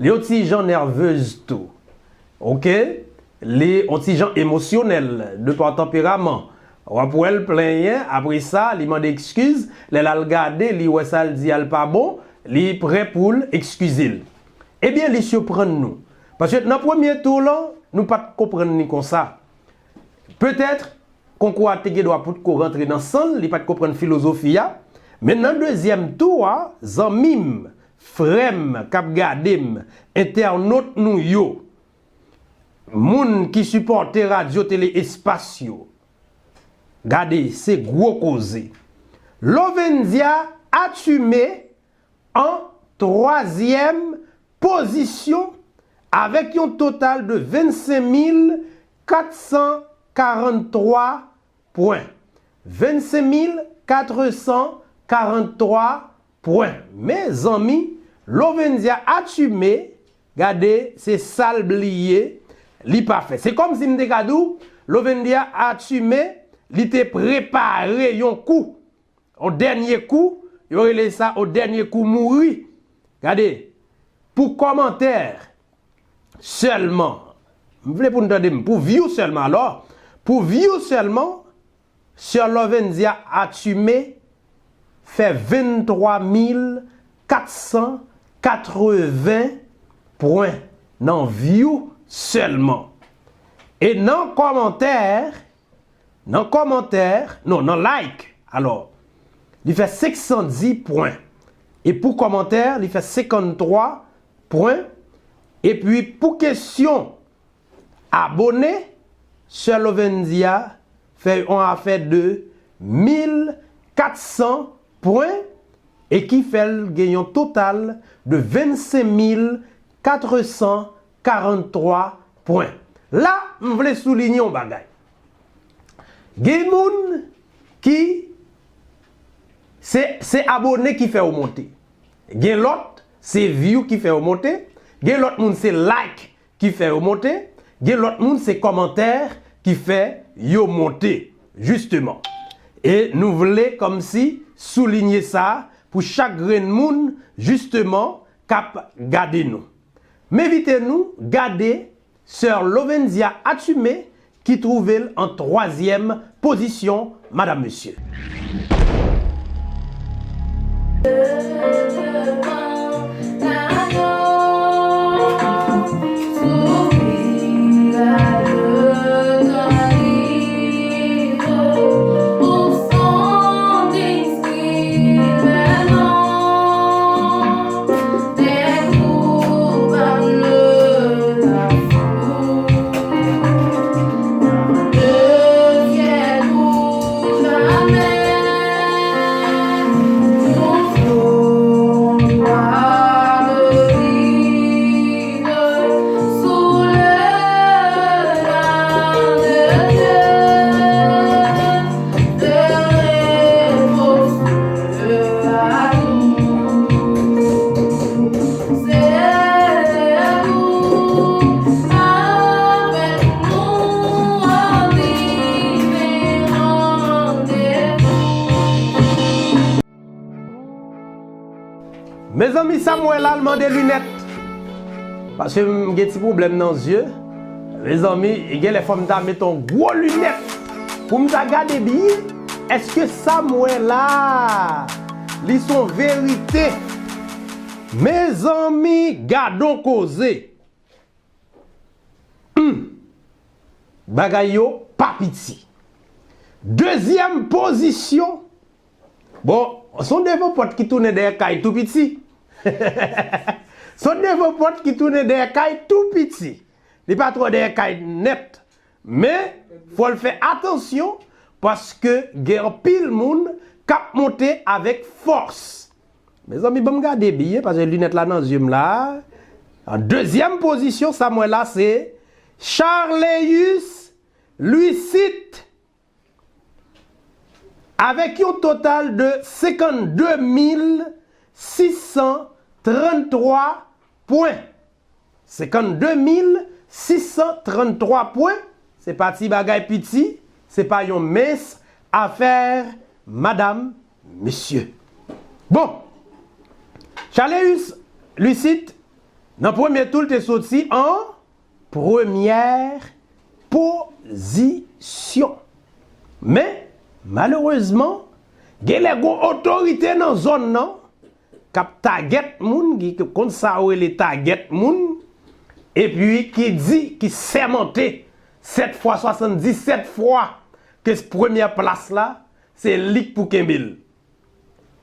Li yon ti jan nèvez tou. Oke? Li yon ti jan emosyonèl, de pa tanperaman. W ap wè l plenyen, apre sa, li mande eskiz. Lè l al gade, li wè sa l di a l pa bon, li prè pou l eskize l. Ebyen, li siprann nou. Paske nan premye tou lan, nou pa t konprann li konsa. Petèt, konkou a te gen dwa potko rantre nan san l, li pa t konprann filozofi a. Men nan dezyèm tou a, zanmi m, frè m k ap gade m, entènot nou yo, moun ki sipòte Radyo Tele Espas yo, gade, se gwo koze. Lovendia Atumé an twazyèm pozisyon avèk yon total de vennsenk mil kat san karanntwa pwen. Vennsenk mil kat san karanntwa pwen. Mezanmi, Lovendia Atumé, gade, se sa l bliye, li pa fè. Se kòmsi m te ka di w, Lovendia Atumé, li te prepare yon kou. Yon dènye kou, yo rele sa yon dènye kou mouri. Gade, pou kòmantè sèlman, m vle pou n tande m, pou view sèlman, alò, pou view sèlman, Sè Lovendia Atumé fè venntwa mil kat san katreven pwen nan view sèlman. E nan kòmantè, nan kòmantè, non, nan like, alò, li fè senk san dis pwen. E pou kòmantè, li fè senkanntwa pwen. Epi pou kesyon abone, Sè Lovendia fè yon afè de mil kat san pwen e ki fè l gen yon total de vennsenk mil kat san karanntwa pwen. La, m vle soulinye yon bagay. Gen moun ki se, se abone ki fè yo monte. Gen lòt, se view ki fè yo monte. Gen lòt moun, se like ki fè yo monte. Gen lòt moun, se kòmantè ki fè yo monte, jisteman. E nou vle kòmsi soulinye sa pou chak grenn moun, jisteman, k ap gade nou. M envite nou gade Sè Lovendia Atumé ki twouve l an twazyèm pozisyon, madam, mesye. Mezanmi, sa m wè la, l mande linèt. Paske m gen ti pwoblèm nan zye. Mezanmi, genlè fò m ta met yon gwo linèt pou m ta gade byen. Èske sa m wè la, li s on verite? Mezanmi, gadon koze. Hmm. Bagay yo pa piti. Dezyèm pozisyon. Bon, s on devan pòt ki tounen dèyè kay tou piti. S on devan pòt ki tounen dèyè kay tou piti. Li pa twò dèyè kay nèt. Men, fò l fè atansyon paske gen anpil moun k ap monte avèk fòs. Mezanmi, ban m gade byen, paske linèt la nan zye m la. An dezyèm pozisyon, sa m wè la, se Charleus Lucide, avèk yon total de senkannde mil sis san tranntwa pwen. Senkannde mil sis san tranntwa pwen, se pa ti bagay piti, se pa yon mens afè, madam, mesye. Bon, Charleus Lucide, nan premye tou, l te soti an premyè pozisyon. Men, malerezman, genlè gon otorite nan zòn nan k ap tagèt moun, ki konn sa yo rele tagèt moun, epi ki di, ki sèmante sèt fwa, swasanndisèt fwa ke premyè plas la, se li k pou kenbe l.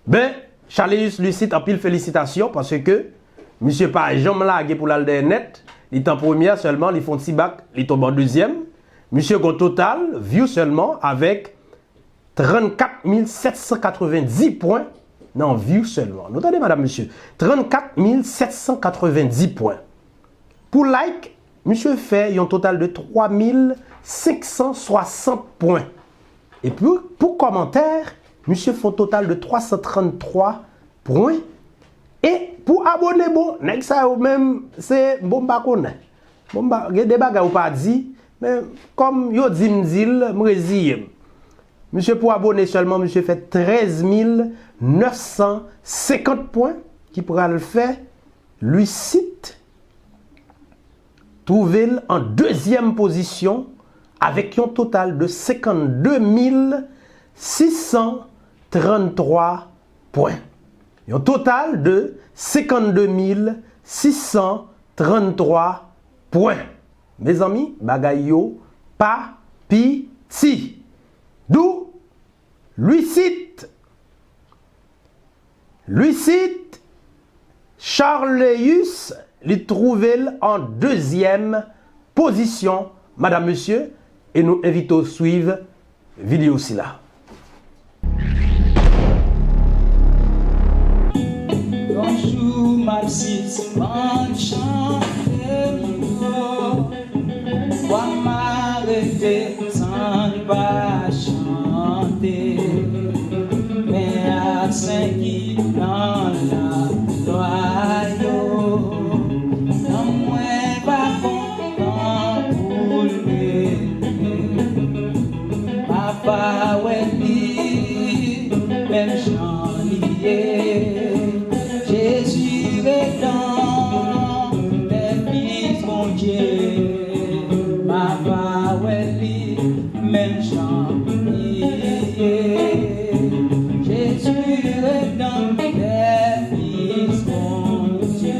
Ben, Charleus Lucide, anpil felisitasyon, paske misye pa janm lage pou l al dèyè nèt. Li t an premyè sèlman, li fè yon ti bak, li tonbe an dezyèm. Misye gen yon total view sèlman avèk trannkat mil sèt san katrevendi pwen nan view sèlman. Nou tande, madam, mesye? Trannkat mil sèt san katrevendi pwen. Pou like, misye fè yon total de twa mil senk san swasant pwen. E pou, pou kòmantè, misye fè yon total de twa san tranntwa pwen. E pou abone, bon, nèg sa yo menm, se, bon, m pa konnen. Bon, m pa, gen de bagay ou pa di, men kòm yo di m di l, m reziye m. Misye pou abone sèlman, misye fè trèz mil nèf san senkant pwen, ki pral fè Lucide twouve l an dezyèm pozisyon avèk yon total de senkannde mil sis san tranntwa pwen. Yon total de senkannde mil sis san tranntwa pwen. Mezanmi, bagay yo pa piti. Dou Lucide, Lucide Charleus, li twouve l an dezyèm pozisyon, madam, mesye, e nou envite w swiv videyo sila. Yon jou m ap sispann chante m yo. Vwa m a rete tann pa chante. Men ak sen ki nan lalwa yo, nanm mwen pa kontan pou l rete. M a pa wè li menm jan li ye. Jezi redan, lè Fis Bondye, m a pa wè li menm jan li ye. Jezi redan, lè Fis Bondye.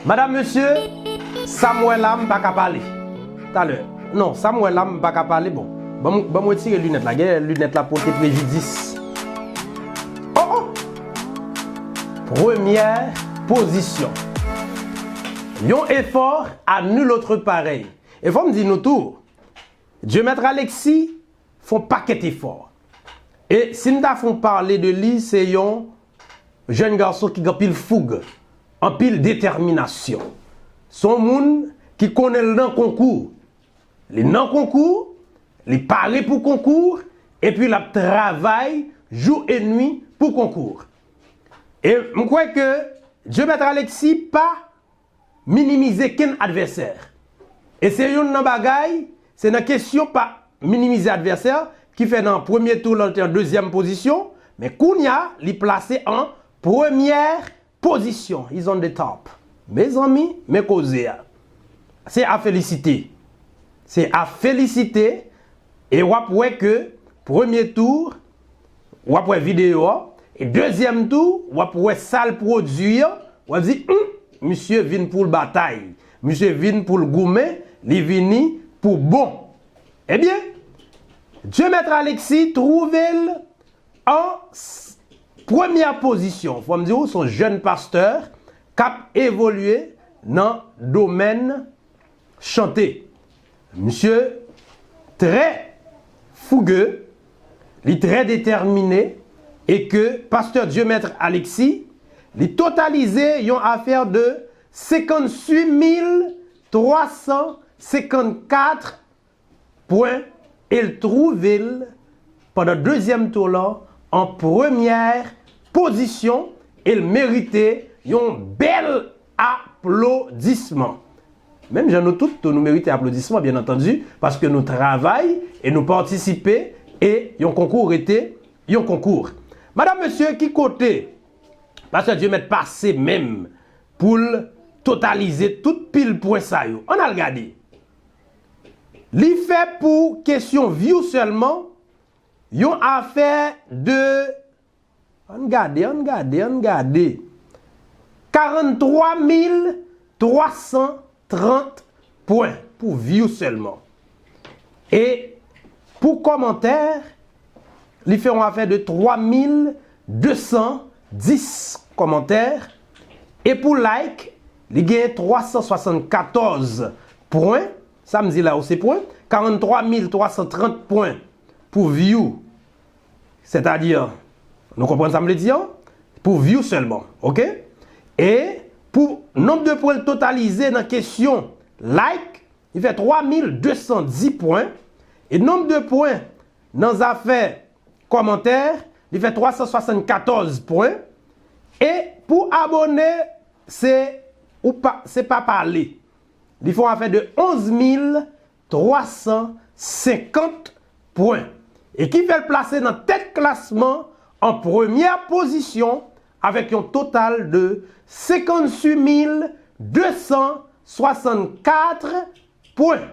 Madam, mesye, sa m wè la, m pa ka pale. Talè. Non, sa m wè la, m pa ka pale. Bon, ban m, ban m retire linèt la. Gen linèt la pote prejidis. Oh, oh! Premyè pozisyon. Yon efò à nul autre pareil. E fò m di nou tou, Dieumaître Alexis fè yon pakèt efò. E si m ta fè yon pale de li, se yon jèn gason ki gen anpil foug, anpil detèminasyon. Se yon moun ki konnen l nan konkou. Li nan konkou, li pare pou konkou, epi l ap travay jou e nwi pou konkou. E m kwè ke Dieumaître Alexis pa minimize kenn advèsè. E se youn nan bagay, se nan kesyon pa minimize advèsè ki fè nan premye tou l te an dezyèm pozisyon, Men kounye a, li plase an premyè pozisyon. He's on the top. Mezanmi, men koze a. Se a felisite. Se a felisite. E w ap wè ke premye tou, w ap wè videyo a. E dezyèm tou, w ap wè sa l pwodui an. W ap di, hum, misye vin pou l batay. Misye vin pou l goumen. Li vini pou bon. Ebyen, Dieumaître Alexis twouve l an s- premyè pozisyon. Fò m di w, se yon jèn pastè k ap evolye nan domèn chante. Misye trè fouge, li trè detèmine, e ke pastè Dieumaître Alexis, li totalize yon afè de senkanntuit mil twa san senkannkat pwen, e l twouve l pandan dezyèm tou la an premyè pozisyon, e l merite yon bèl aplodisman. Menm jan nou tout tou, nou merite aplodisman, byen antandi, paske nou travay e nou patisipe, e yon konkou rete yon konkou. Madanm, mesye, ki kote pastè Dieumaître pase menm pou l totalize tout pil pwen sa yo? Ann al gade. Li fè pou kesyon view sèlman yon afè de, ann gade, ann gade, ann gade, karanntwa mil twa san trant pwen pou view sèlman. E pou kòmantè, li fè yon afè de twa mil de san dis kòmantè. E pou like, li gen twa san swasannkatòz pwen. Sa m di la yo se pwen. Karanntwa mil twa san trant pwen pou view. Sètadi, nou konprann sa m vle di an? Pou view sèlman, oke? E pou nonb de pwen l totalize nan kesyon like, li fè twa mil de san dis pwen. E nonb de pwen nan zafè kòmantè, li fè twa san swasannkatòz pwen. E pou abòne, se, ou pa, se pa pale. Li fè yon afè de onz mil twa san senkant pwen. E ki fè l plase nan tèt klasman an premyè pozisyon avèk yon total de senkanntuit mil de san swasannkat pwen.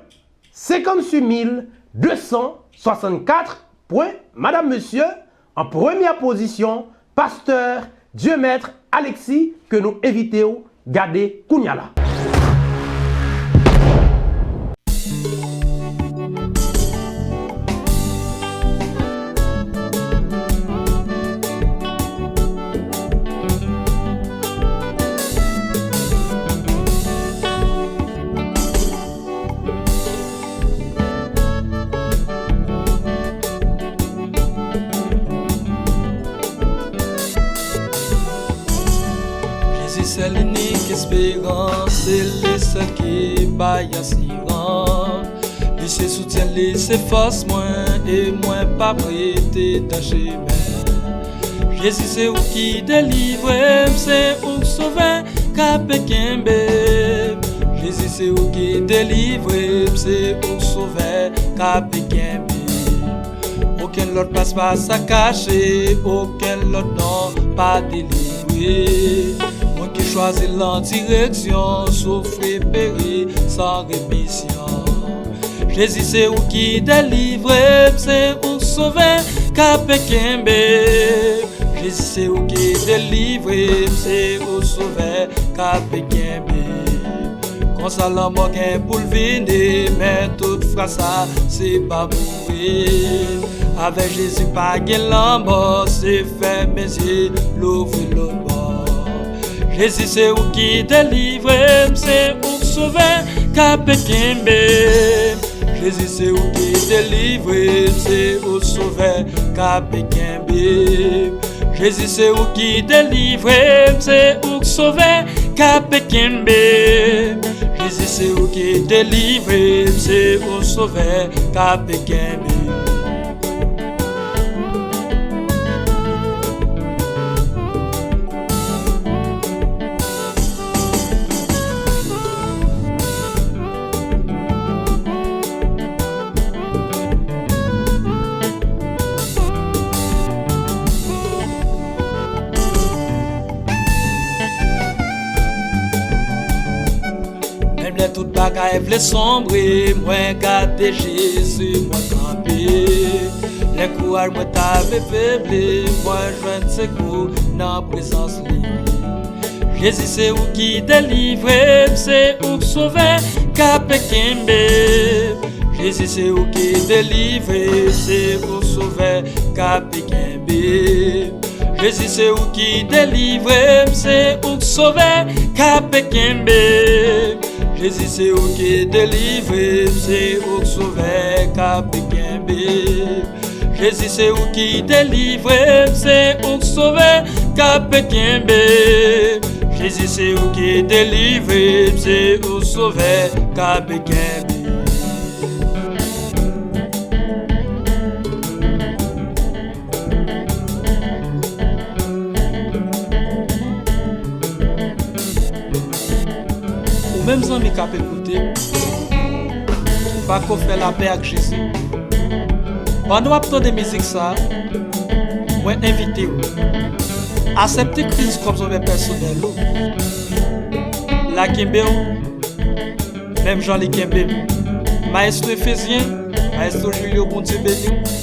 Senkanntuit mil de san swasannkat pwen, madanm, mesye, an premyè pozisyon, pastè Dieumaître Alexis, ke nou envite w gade kounya la. Jezi sèl inik esperans, se li sèl ki bay asirans. Li se soutyen, li se fòs mwen, e mwen p ap rete dan chemen. Jezi, se ou ki delivre m, se ou k sovè k ap kenbe m. Jezi, se ou ki delivre m, se ou k sovè k ap kenbe m. Okenn lòt plas pa sa kache, okenn lòt non pa delivre. Mwen ki chwazi l nan direksyon soufri, peri san remisyon. Jezi, se ou ki delivre m, se ou sovè k ap kenbe m. Jezi, se ou ki delivre m, se ou sovè k ap kenbe m. Konsa lanmò gen pou l vini, men tout frasa se pa mouri. Avèk Jezi pa gen lanmò, se fèmen zye, louvri lòt bò. Jezi, se ou ki delivre m, se ou sovè k ap kenbe m. Jezi, se ou ki delivre m, se ou sovè k ap kenbe m. Jezi, se ou ki delivre m, se ou k sovè k ap kenbe m. Jezi, se ou ki delivre m, se ou sovè k ap kenbe m. Vle sonbre, mwen gade Jezi, mwen kanpe. Lè kouraj mwen ta vle feble, mwen jwenn sekou nan prezans li. Jezi, se ou ki delivre m, se ou k sovè k ap kenbe m. Jezi, se ou ki delivre m, se ou sovè k ap kenbe m. Jezi, se ou ki delivre m, se ou k sovè k ap kenbe m. Jezi, se ou ki delivre m, se ou k sovè k ap kenbe m. Jezi, se ou ki delivre m, se ou k sovè k ap kenbe m. Jezi, se ou ki delivre m, se ou sovè k ap kenbe m. Ou menm zanmi k ap ekoute m, pako fè lapè ak Jezi. Pandan w ap tande mizik sa, mwen envite w aksepte Kris kòm sovè pèsonèl ou. L a kenbe w, menm jan li kenbe m. Mayestwo Efezyen, Mayestwo Julio, Bondye beni w.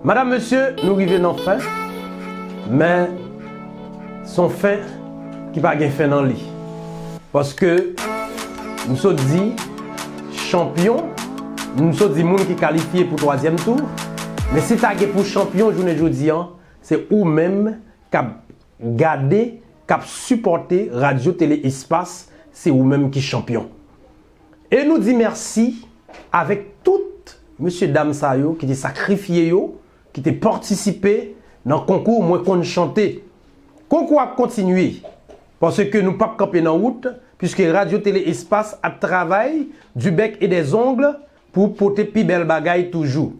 Madam, mesye, nou rive nan fen, men se yon fen ki pa gen fen nan li. Paske m sot di chanpyon, m sot di moun ki kalifye pou twazyèm tou, men si ta gen pou chanpyon jounen jodi an, se ou menm k ap gade, k ap sipòte Radyo Tele Espas, se ou menm ki chanpyon. E nou di mèsi avèk tout mesye dam sa yo ki te sakrifye yo, ki te patisipe nan konkou Mwen konn chante. Konkou ap kontinye, paske nou p ap kanpe nan wout, piske Radyo Tele Espas ap travay du bec et des ongles pou pote pi bèl bagay toujou.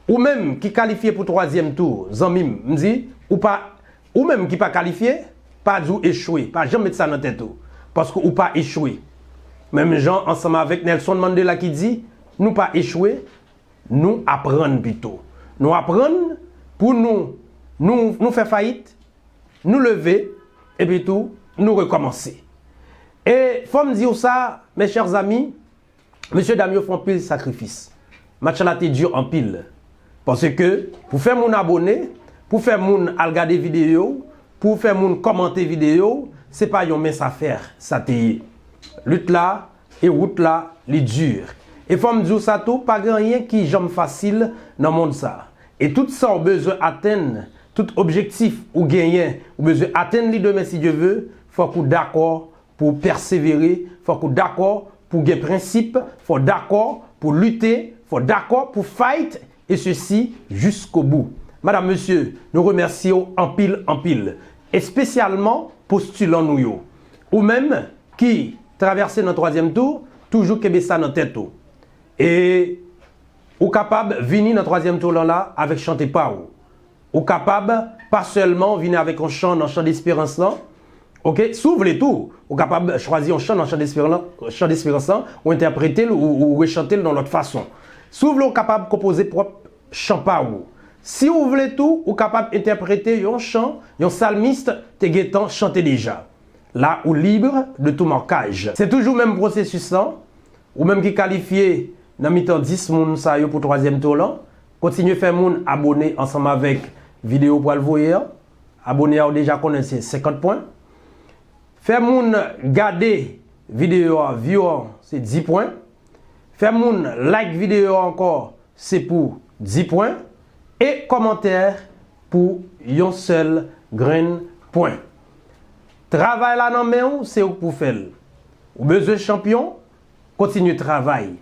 Ou menm ki kalifye pou twazyèm tou, zanmi m, m di, ou pa, ou menm ki pa kalifye, pa di w echwe, pa janm met sa nan tèt ou, paske ou pa echwe. Menm jan ansanm avèk Nelson Mandela ki di, nou pa echwe, nou aprann pito. Nou aprann pou nou, nou, nou fè fayit, nou leve, epi tou, nou rekòmanse. E fò m di w sa, mes chers amis, mesye dam yo fè anpil sakrifis. Match la te di anpil. Paske pou fè moun abone, pou fè moun al gade videyo, pou fè moun kòmante videyo, se pa yon mens afè sa te ye. Lit la e wout la, li di. E fò m di w sa tou, pa gen anyen ki janm fasil nan mond sa. E tout sa w bezwen atenn, tout objektif ou genyen, ou bezwen atenn li demen si Dye ve, fòk ou dakò pou w pèsevere, fòk ou dakò pou w gen prensip, fò w dakò pou w lite, fò w dakò pou w fight, e sesi jiskobou. Madam, mesye, nou remèsye w anpil, anpil, espesyalman postilan nou yo. Ou menm ki travèse nan twazyèm tou, toujou kenbe sa nan tèt ou. E ou kapab vini nan twazyèm tou lan la avèk chante pa w. Ou kapab pa sèlman vini avèk yon chan nan chan desperans lan. Oke, si w vle tou, ou kapab chwazi yon chan nan chan desperans, chan desperans lan, ou entèprete l, ou, ou rechante l nan lòt fason. Si w vle, ou kapab konpoze pwòp chan pa w. Si w vle tou, ou kapab entèprete yon chan yon salmis te gentan chante deja. La ou libre de tout marquage. Se toujou menm pwosesis lan. Ou menm ki kalifye nan mitan dis moun sa yo pou twazyèm tou lan, kontinye fè moun abone ansanm avèk videyo w pral voye an. Abone a, ou deja konnen, se senkant pwen. Fè moun gade videyo a, view an, se dis pwen. Fè moun like videyo a ankò, se pou dis pwen. E kòmantè pou yon sèl grenn pwen. Travay la nan men w, se ou k pou fè l. Ou bezwen chanpyon? Kontinye travay.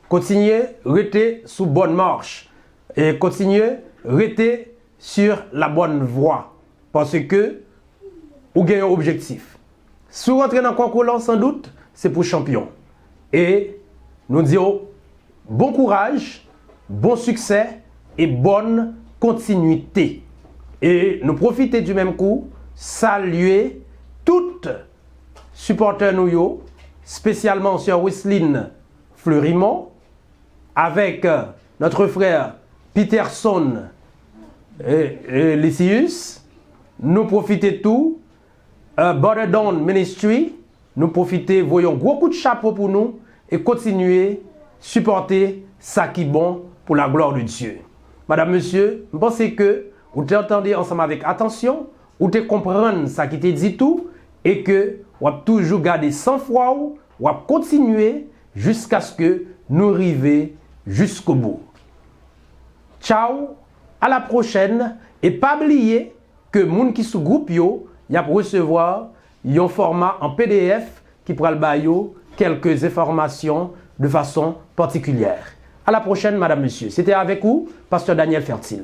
Kontinye rete sou bòn mach. E kontinye rete sur la bonne voie. Paske ou gen yon objektif. Si w rantre nan konkou lan, san dout, se pou chanpyon. E nou di w bon kouraj, bon siksè, et bonne continuité. E nou pwofite di menm kou salye tout sipòtè nou yo, spesyalman sè Wesline Fleurimont, avec euh, notre frère Peterson euh, euh, Lysius. Nou pwofite tou euh, Brother Don Ministry, nou pwofite voye yon gwo kout chapo pou nou e kontinye sipòte sa ki bon pour la gloire de Dieu. Madam, mesye, m panse ke ou te tande ansanm avèk atansyon, ou te konprann sa ki te di tou, e ke w ap toujou gade san fwa w, w ap kontinye jiskaske nou rive jiskobou. Tchaw, a la pwochèn, e pa bliye ke moun ki sou gwoup yo, y ap resevwa yon fòma an P D F ki pral ba yo kèlke enfòmasyon de fason patikilyè. A la pwochèn, madam, mesye. Se te avèk ou, pastè Daniel Fertil.